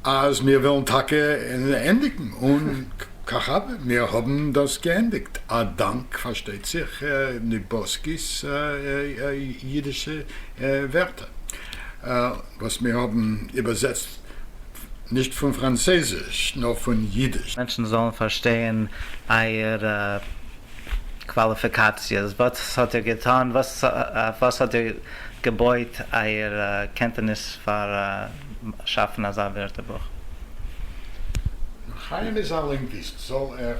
אז מיר וועלן טאקע ענדיגן, און כך הוה, מיר האבן דאס געענדיגט, א דאנק פארשטייט זיך ניבארסקי'ס אידישע ווערטער וואס מיר האבן איבערזעצט נישט פון פראנצויזיש נאר פון אידיש. מענטשן זאלן פארשטייען אייער קוואליפיקאציעס, וואס האט איר געטאן, אויף וואס האט איר געבויט אייער קענטעניס פאר שאפן אזא ווערטערבוך? חיים איז א לינגוויסט, זאל ער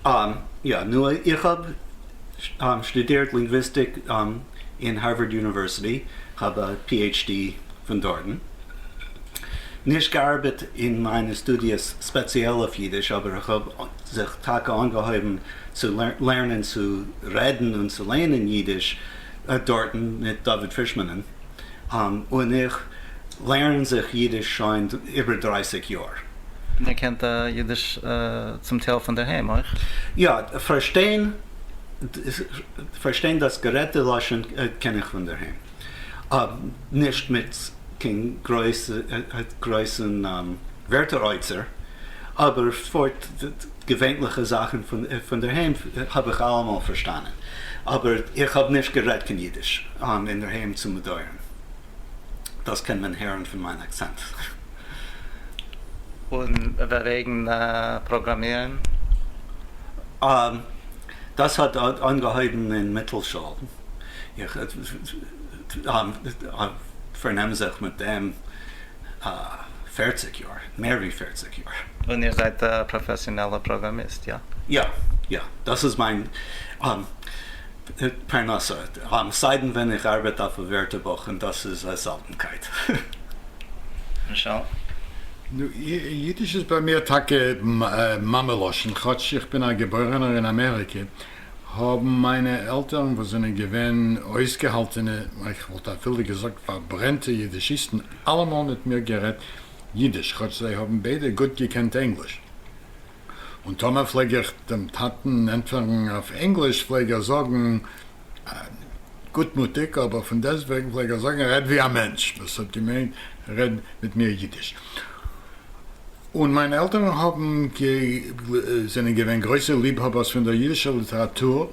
אנהייבן. יא, נו, איך האב שטודירט לינגוויסטיק אין הארווארד University, כ'האב א PhD פון דארטן. נישט געארבעט אין מיינע סטודיעס ספעציעל אויף אידיש, אבער איך האב זיך טאקע אנגעהויבן צו לערנען צו רעדן און צו לייענען אידיש דארטן מיט דוד פישמאנען, און איך לערן זיך אידיש שוין איבער 30 יאר. און איר קענט אידיש צום טייל פון דערהיים אויך? יא, פארשטיין פארשטיין דאס גערעדטע לשון קען איך פון דערהיים. נישט מיט קיין גרויסן ווערטער אוצר, אבער פארט געווענליכע זאכן פון דערהיים האב איך אלעמאל פארשטאנען, אבער איך האב נישט גערעדט קיין אידיש אינדערהיים צום באדויערן, דאס קען מען הערן פון מיין אקצענט. און וועגן פראגראמירן? דאס האט אנגעהויבן אין מיטלשול, איך פארנעם זיך מיט דעם 40 יאר, מער ווי 40 יאר. און איר זייט א פראפעסיאנעלע פראגראמיסט, יא? יא, יא, דאס איז מיין פרנסה, סיידן ווען איך ארבעט אויף א ווערטערבוך און דאס איז א זעלטנקייט. למשל? נו, אידיש איז ביי מיר טאקע מאמע לשון, כאטש איך בין א געבוירענער אין אמעריקע, האבן מיינע עלטערן וואס זענען געווען אויסגעהאלטענע, איך וואלט אפילו געזאגט פארברענטע אידישיסטן, אלעמאל מיט מיר גערעדט אידיש, כאטש זיי האבן ביידע גוט געקענט ענגליש. און טאמער פלעג איך דעם טאטן ענטפערן אויף ענגליש, פלעג ער זאגן, גוטמוטיג, אבער פון דעסטוועגן פלעג ער זאגן, רעד ווי א מענטש, וואס האט געמיינט, רעד מיט מיר אידיש. און מיינע עלטערן האבן זענען געווען גרויסע ליבהאבערס פון דער יידישער ליטעראטור.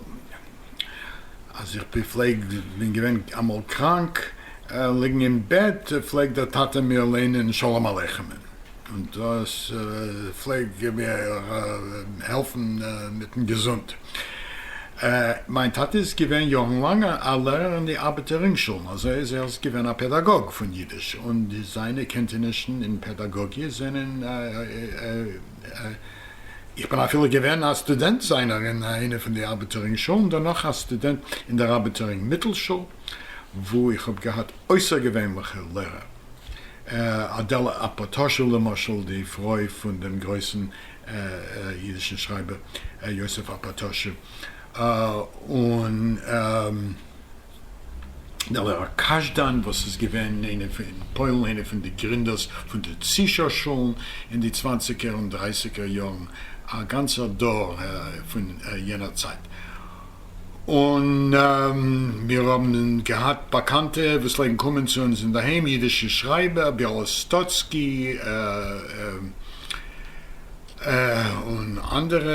אז איך פלעג בין געווען אמאל קראנק, ליגן אין בעט, פלעגט דער טאטע מיר ליינען שלום עליכם'ן, און דאס פלעג מיר העלפן מיטן געזונט. מיין טאטע איז געווען יארן לאנג א לערער אין די ארבעטער רינג שולן, אזוי איז ער איז געווען א פעדאגאג פון אידיש, און זיינע קענטענישן אין פעדאגאגיע זענען, איך בין אפילו געווען א סטודענט זיינער אין איינע פון די ארבעטער רינג שולן, דערנאך א סטודענט אין דער ארבעטער רינג מיטלשול, וואו איך האב געהאט אויסערגעווענליכע לערער, אדעלע אפאטאשו למשל, די פרוי פון דעם גרויסן אידישן שרייבער יוסף אפאטאשו, און דער לערער קאזשדאן וואס איז געווען איינער פון אין פוילן איינער פון די גרינדערס פון די צישא שולן אין די צוואנציגער און דרייסיגער יארן, א גאנצער דור פון יענער צייט. און מיר האבן געהאט באקאנטע וואס פלעגן קומען צו אונז אינדערהיים, אידישע שרייבער, ביאלאסטאצקי און אנדערע,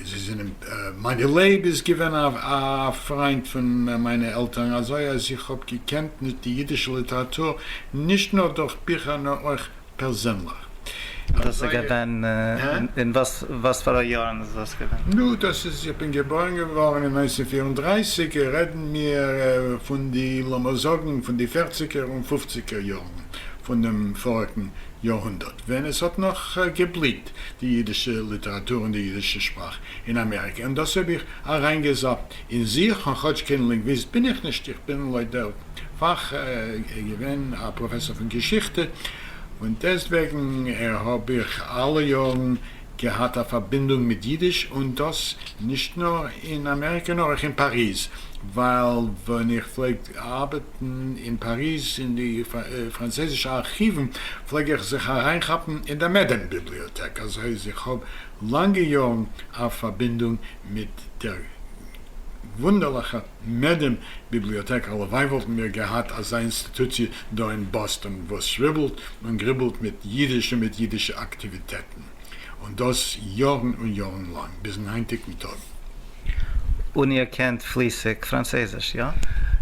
זיי זענען, מאני לייב איז געווען א פריינט פון מיינע עלטערן, אזוי אז איך האב געקענט די אידישע ליטעראטור נישט נאר דורך ביכער נאר אויך פערזענליך. דאס איז געווען אין וואס פאר א יארן איז דאס געווען? נו, דאס איז, איך בין געבוירן געווארן אין 1934, רעדן מיר פון די, לאמיר זאגן, פון די פערציגער און פופציגער יארן פון דעם פאריגן יארהונדערט, ווען עס האט נאך געבליט די אידישע ליטעראטור און די אידישע שפראך אין אמעריקע, און דאס האב איך אריינגעזאפט אין זיך, און כאטש קיין לינגוויסט בין איך נישט, איך בין לויט דער פאך געווען א פראפעסאר פון געשיכטע, און דעסטוועגן האב איך אלע יארן געהאט א פארבינדונג מיט אידיש, און דאס נישט נאר אין אמעריקע נאר אויך אין פאריז, ווייל ווען איך פלעג ארבעטן אין פאריז אין די פראנצויזישע ארכיוון פלעג איך זיך אריינכאפן אין דער מעדעם ביבליאטעק, אזוי אז איך האב לאנגע יארן א פארבינדונג מיט דער וואונדערליכער מעדעם ביבליאטעק, הלוואי וואלטן מיר געהאט אזא אינסטיטוציע דא אין באסטאן וואס שוויבלט און גריבלט מיט אידיש און מיט אידישע אקטיוויטעטן, און דאס יארן און יארן לאנג, ביזן היינטיגן טאג. און איר קענט פליסיג פראנצעזיש, יא?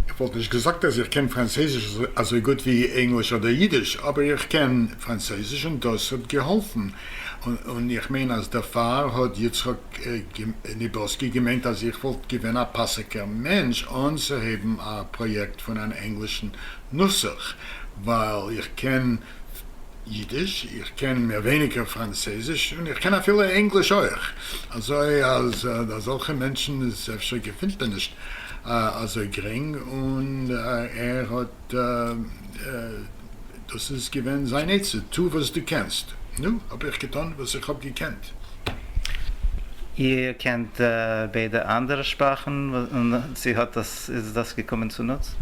איך וואלט נישט געזאגט אז איך קען פראנצעזיש אזוי גוט ווי ענגליש אדער אידיש, אבער איך קען פראנצעזיש און דאס האט געהאלפן, און איך מיין אז דערפאר האט יצחק ניבארסקי געמיינט אז איך וואלט געווען א פאסיגער מענטש אנצוהייבן א פראיעקט פון אן ענגלישן נוסח, ווייל איך קען אידיש, איך קען מער ווייניגער פראנצעזיש, און איך קען אפילו ענגליש אויך, אזוי אז אזעלכע מענטשן איז אפשר געפינט מען נישט אזוי גרינג, און ער האט, דאס איז געווען זיין עצה, טו וואס דו קענסט. נו, האב איך געטאן וואס איך האב געקענט. איר קענט ביידע אנדערע שפראכן, און צו האט דאס, איז דאס געקומען צונוץ?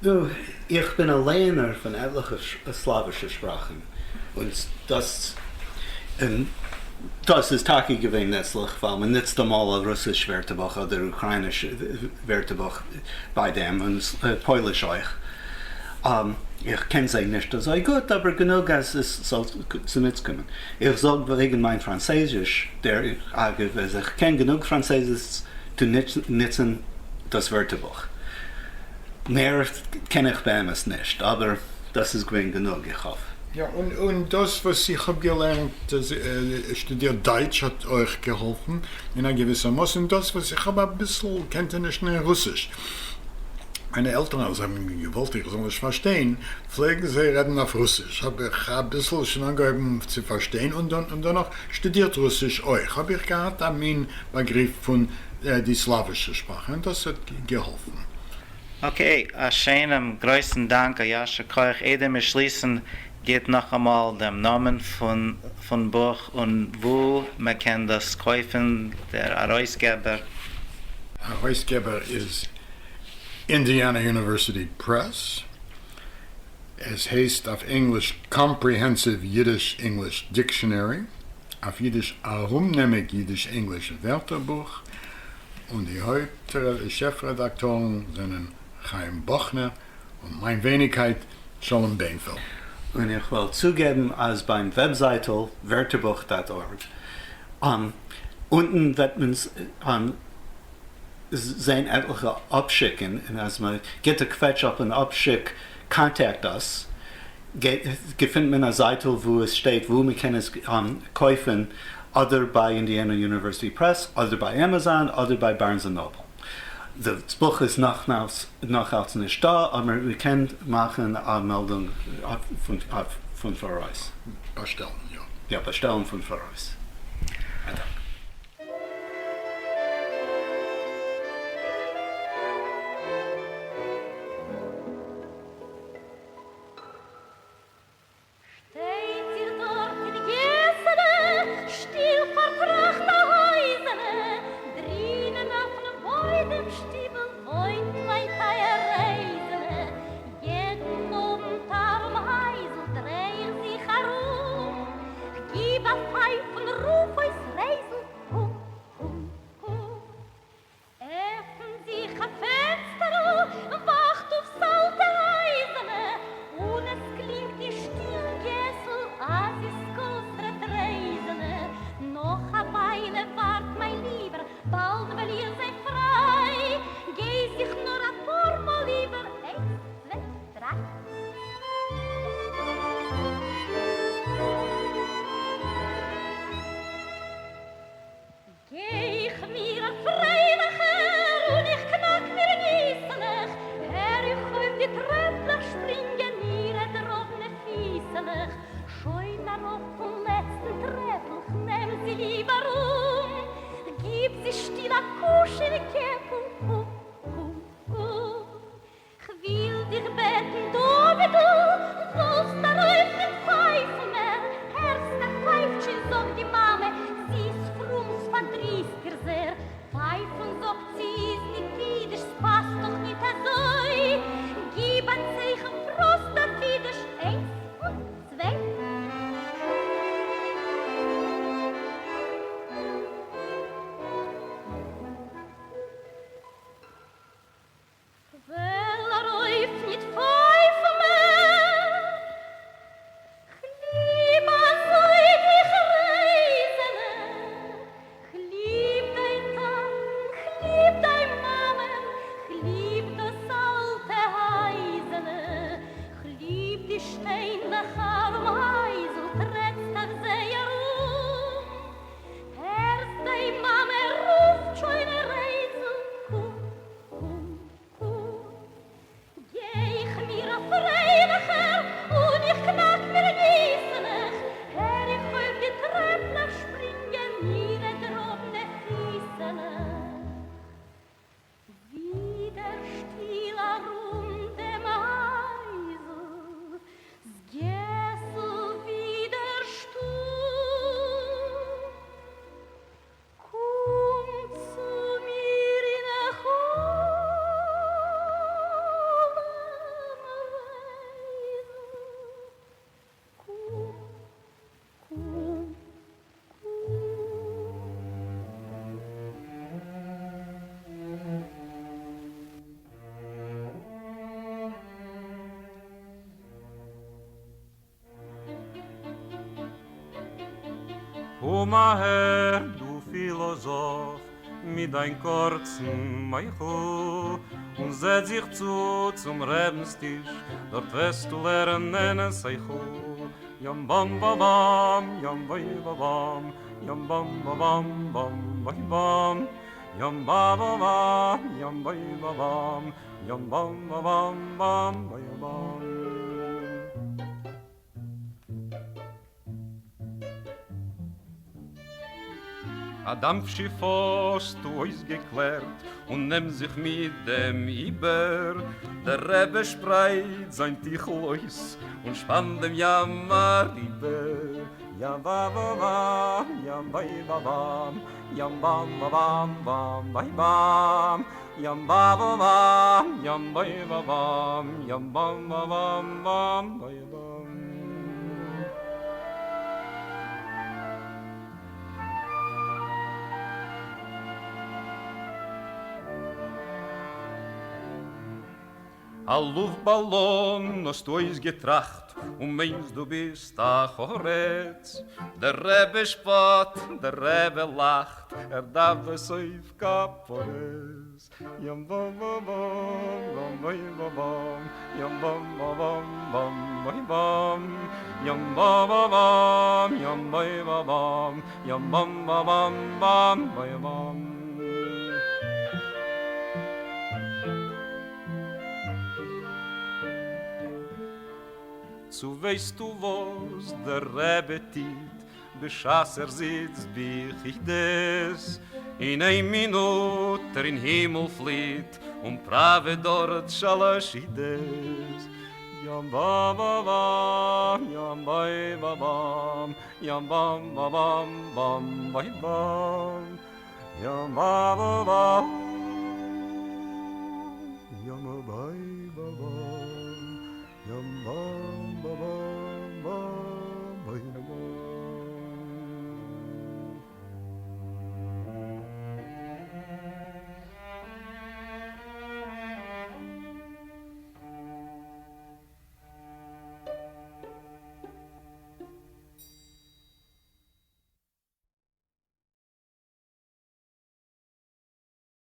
נו, איך בין א לייענער פון עטליכע סלאווישע שפראכן, און דאס און דאס איז טאקע געווען נוצליך, ווייל מען נוצט אמאל א רוסיש ווערטערבוך אדער אוקראיניש ווערטערבוך ביי דעם, און פויליש אויך. איך קען זיי נישט אזוי גוט, אבער גענוג אז עס זאל צונוץ קומען. איך זאג וועגן מיין פראנצעזיש, דרך אגב, אז איך קען גענוג פראנצעזיש צו נוצן דאס ווערטערבוך. מער קען איך באמת נישט, אבער דאס איז געווען גענוג, איך האף. יא, און דאס וואס איך האב געלערנט, שטודירט דייטש האט אויך געהאלפן אין א געוויסער מאס, און דאס וואס איך האב אביסל קענטענישן אין רוסיש. מיינע עלטערן אז זיי האבן געוואלט איך זאל נישט פארשטיין, פלעגן זיי רעדן אויף רוסיש, האב איך אביסל שוין אנגעהויבן צו פארשטיין, און דערנאך שטודירט רוסיש אויך, האב איך געהאט א מין באגריף פון די סלאווישע שפראך, און דאס האט געהאלפן. Okay, א שיינעם גרויסן דאנק, א יישר כח. איידער מיר שליסן, גיט נאכאמאל דעם נאמען פון בוך און וואו מען קען דאס קויפן, דער ארויסגעבער. ארויסגעבער איז Indiana University Press, עס הייסט אויף ענגליש Comprehensive Yiddish-English Dictionary, אויף אידיש ארומנעמיג אידיש-ענגליש ווערטערבוך, און די הויפט שעף רעדאקטארן זענען חיים באכנער און מיין ווייניגקייט שלום בענפעלד. און איך וועל צוגעבן אז ביים וועבזייטל ווערטערבוך dot org אונטן וועט מען זען עטליכע אפשיקן, און אז מען גיבט א קוועטש אויפן אפשיק contact us געפינט מען א זייטל וואו עס שטייט וואו מען קען עס קויפן, אדער ביי Indiana University Press, אדער ביי Amazon, אדער ביי Barnes and Noble. דאס בוך איז נאך אלץ נישט דא, אבער מען קען מאכן א מעלדונג פון פאראויס. באשטעלן, יא. יא, באשטעלן פון פאראויס. א דאנק. שטייט זיך דאָרט אין געסעלע, שטיל פֿאַרטראַכט אַ הײַזעלע, דרינען אויפֿן בוידעם-שטיבל וואוינט מײַן טײַער רייזעלע. יעדן אָוונט אַרום הײַזל דריי איך זיך אַרום, כ'גיב אַ פֿײַף און רוף אויס רייזל, קום, קום, קום. עפֿנט זיך אַ פֿענצטערל, װאַכט אױף ס'אַלטע הײַזעלע, און עס קלינגט אין שטילן געסל אַ זיס קול ס'רעדט רײזעלע. נאָך אַ װײַלע װאַרט, מײַן ליבער, באַלד װעל איך זײַן פֿרײַ. גײ זיך נאָר אַ פּאָר מאָל איבער, אײנס, צװײ, דרײַ. גיי איך מיר א פרייליכער און איך קנאק מיר ניסעלעך, הער איך אויף די טרעפלעך שפרינגען אירע דראבנע פיסעלעך, שוין אראפ פון לעצטן טרעפל כ'נעם זי ליב ארום, כ'גיב זי שטיל א קוש אין קעפל, קום, קום, קום. כ'וויל דיך בעטן דוד'ל, זאלסט ארויף ניט פייפן מער, הערסט ער פייפט שוין זאגט די מאמע, זי איז פרום ס'פארדריסט איר זעהר, פייפן זאגט זי איז ניט אידיש ס'פאסט דאך ניט אזוי, גיב א צייכן פראסט אויף אידיש איינס און צוויי. כ'וועל ארויף ניט פייפן מער, כ'ליב אזוי דיך רייזעלע, כ'ליב דיין טאטן, כ'ליב דיין מאמען, כ'ליב דאס אלטע הייזעלע, כ'ליב די שטיינדלעך ארום הייזל, טרעטסט אויף זיי ארום, הערסט דיין מאמע רופט שוין רייזל, קום. קום, קום, גיי איך מיר א פרייליכער און איך קנאק מיר ניסעלעך, הער איך אויף די טרעפלעך שפרינגען אירע דראבנע פיסעלעך. ווידער שטיל ארום דעם הייזל, ס'געסל ווידער שטום. קום צו מיר אין חלום רייזל, קום, קום, קום. קום אהער דו פילאזאף מיט דיין קורצן מוח'ל און זעץ זיך צו צום רבינ'ס טיש, דארט וועסטו לערנען שכל. ים באם בא באם, ים ביי בא באם, ים באם בא באם באם ביי באם, ים בא בא באם, ים ביי בא באם, ים באם בא באם באם ביי באם. א דאמפשיף האסטו אויסגעקלערט און נעם זיך מיט דעם איבער, דער רבי שפרייט זיין טיכל אויס און שפאנט דעם ים אריבער, ים בא בא באם ים ביי בא באם ים באם בא באם באם ביי באם ים בא בא באם ים ביי בא באם ים באם בא באם באם ביי באם. א לופט-באלאן האסטו אויסגעטראכט און מיינסט דו ביסט א חורץ. דער רבי שפאט, דער רבי לאכט, ער דארף דאס אויף כפרות. ים באם באם באם באם באם באם ים באם באם באם באם באם ים באם באם ים באם באם ים באם באם באם באם באם צו ווייסטו וואס דער רבי טיט בשעת ער זיצט ביחידות? אין איין מינוט ער אין הימל פליט און פראוועט דארט שאלעשידעס. ים באם באם ים באם באם ים באם באם באם באם באם ים באם באם.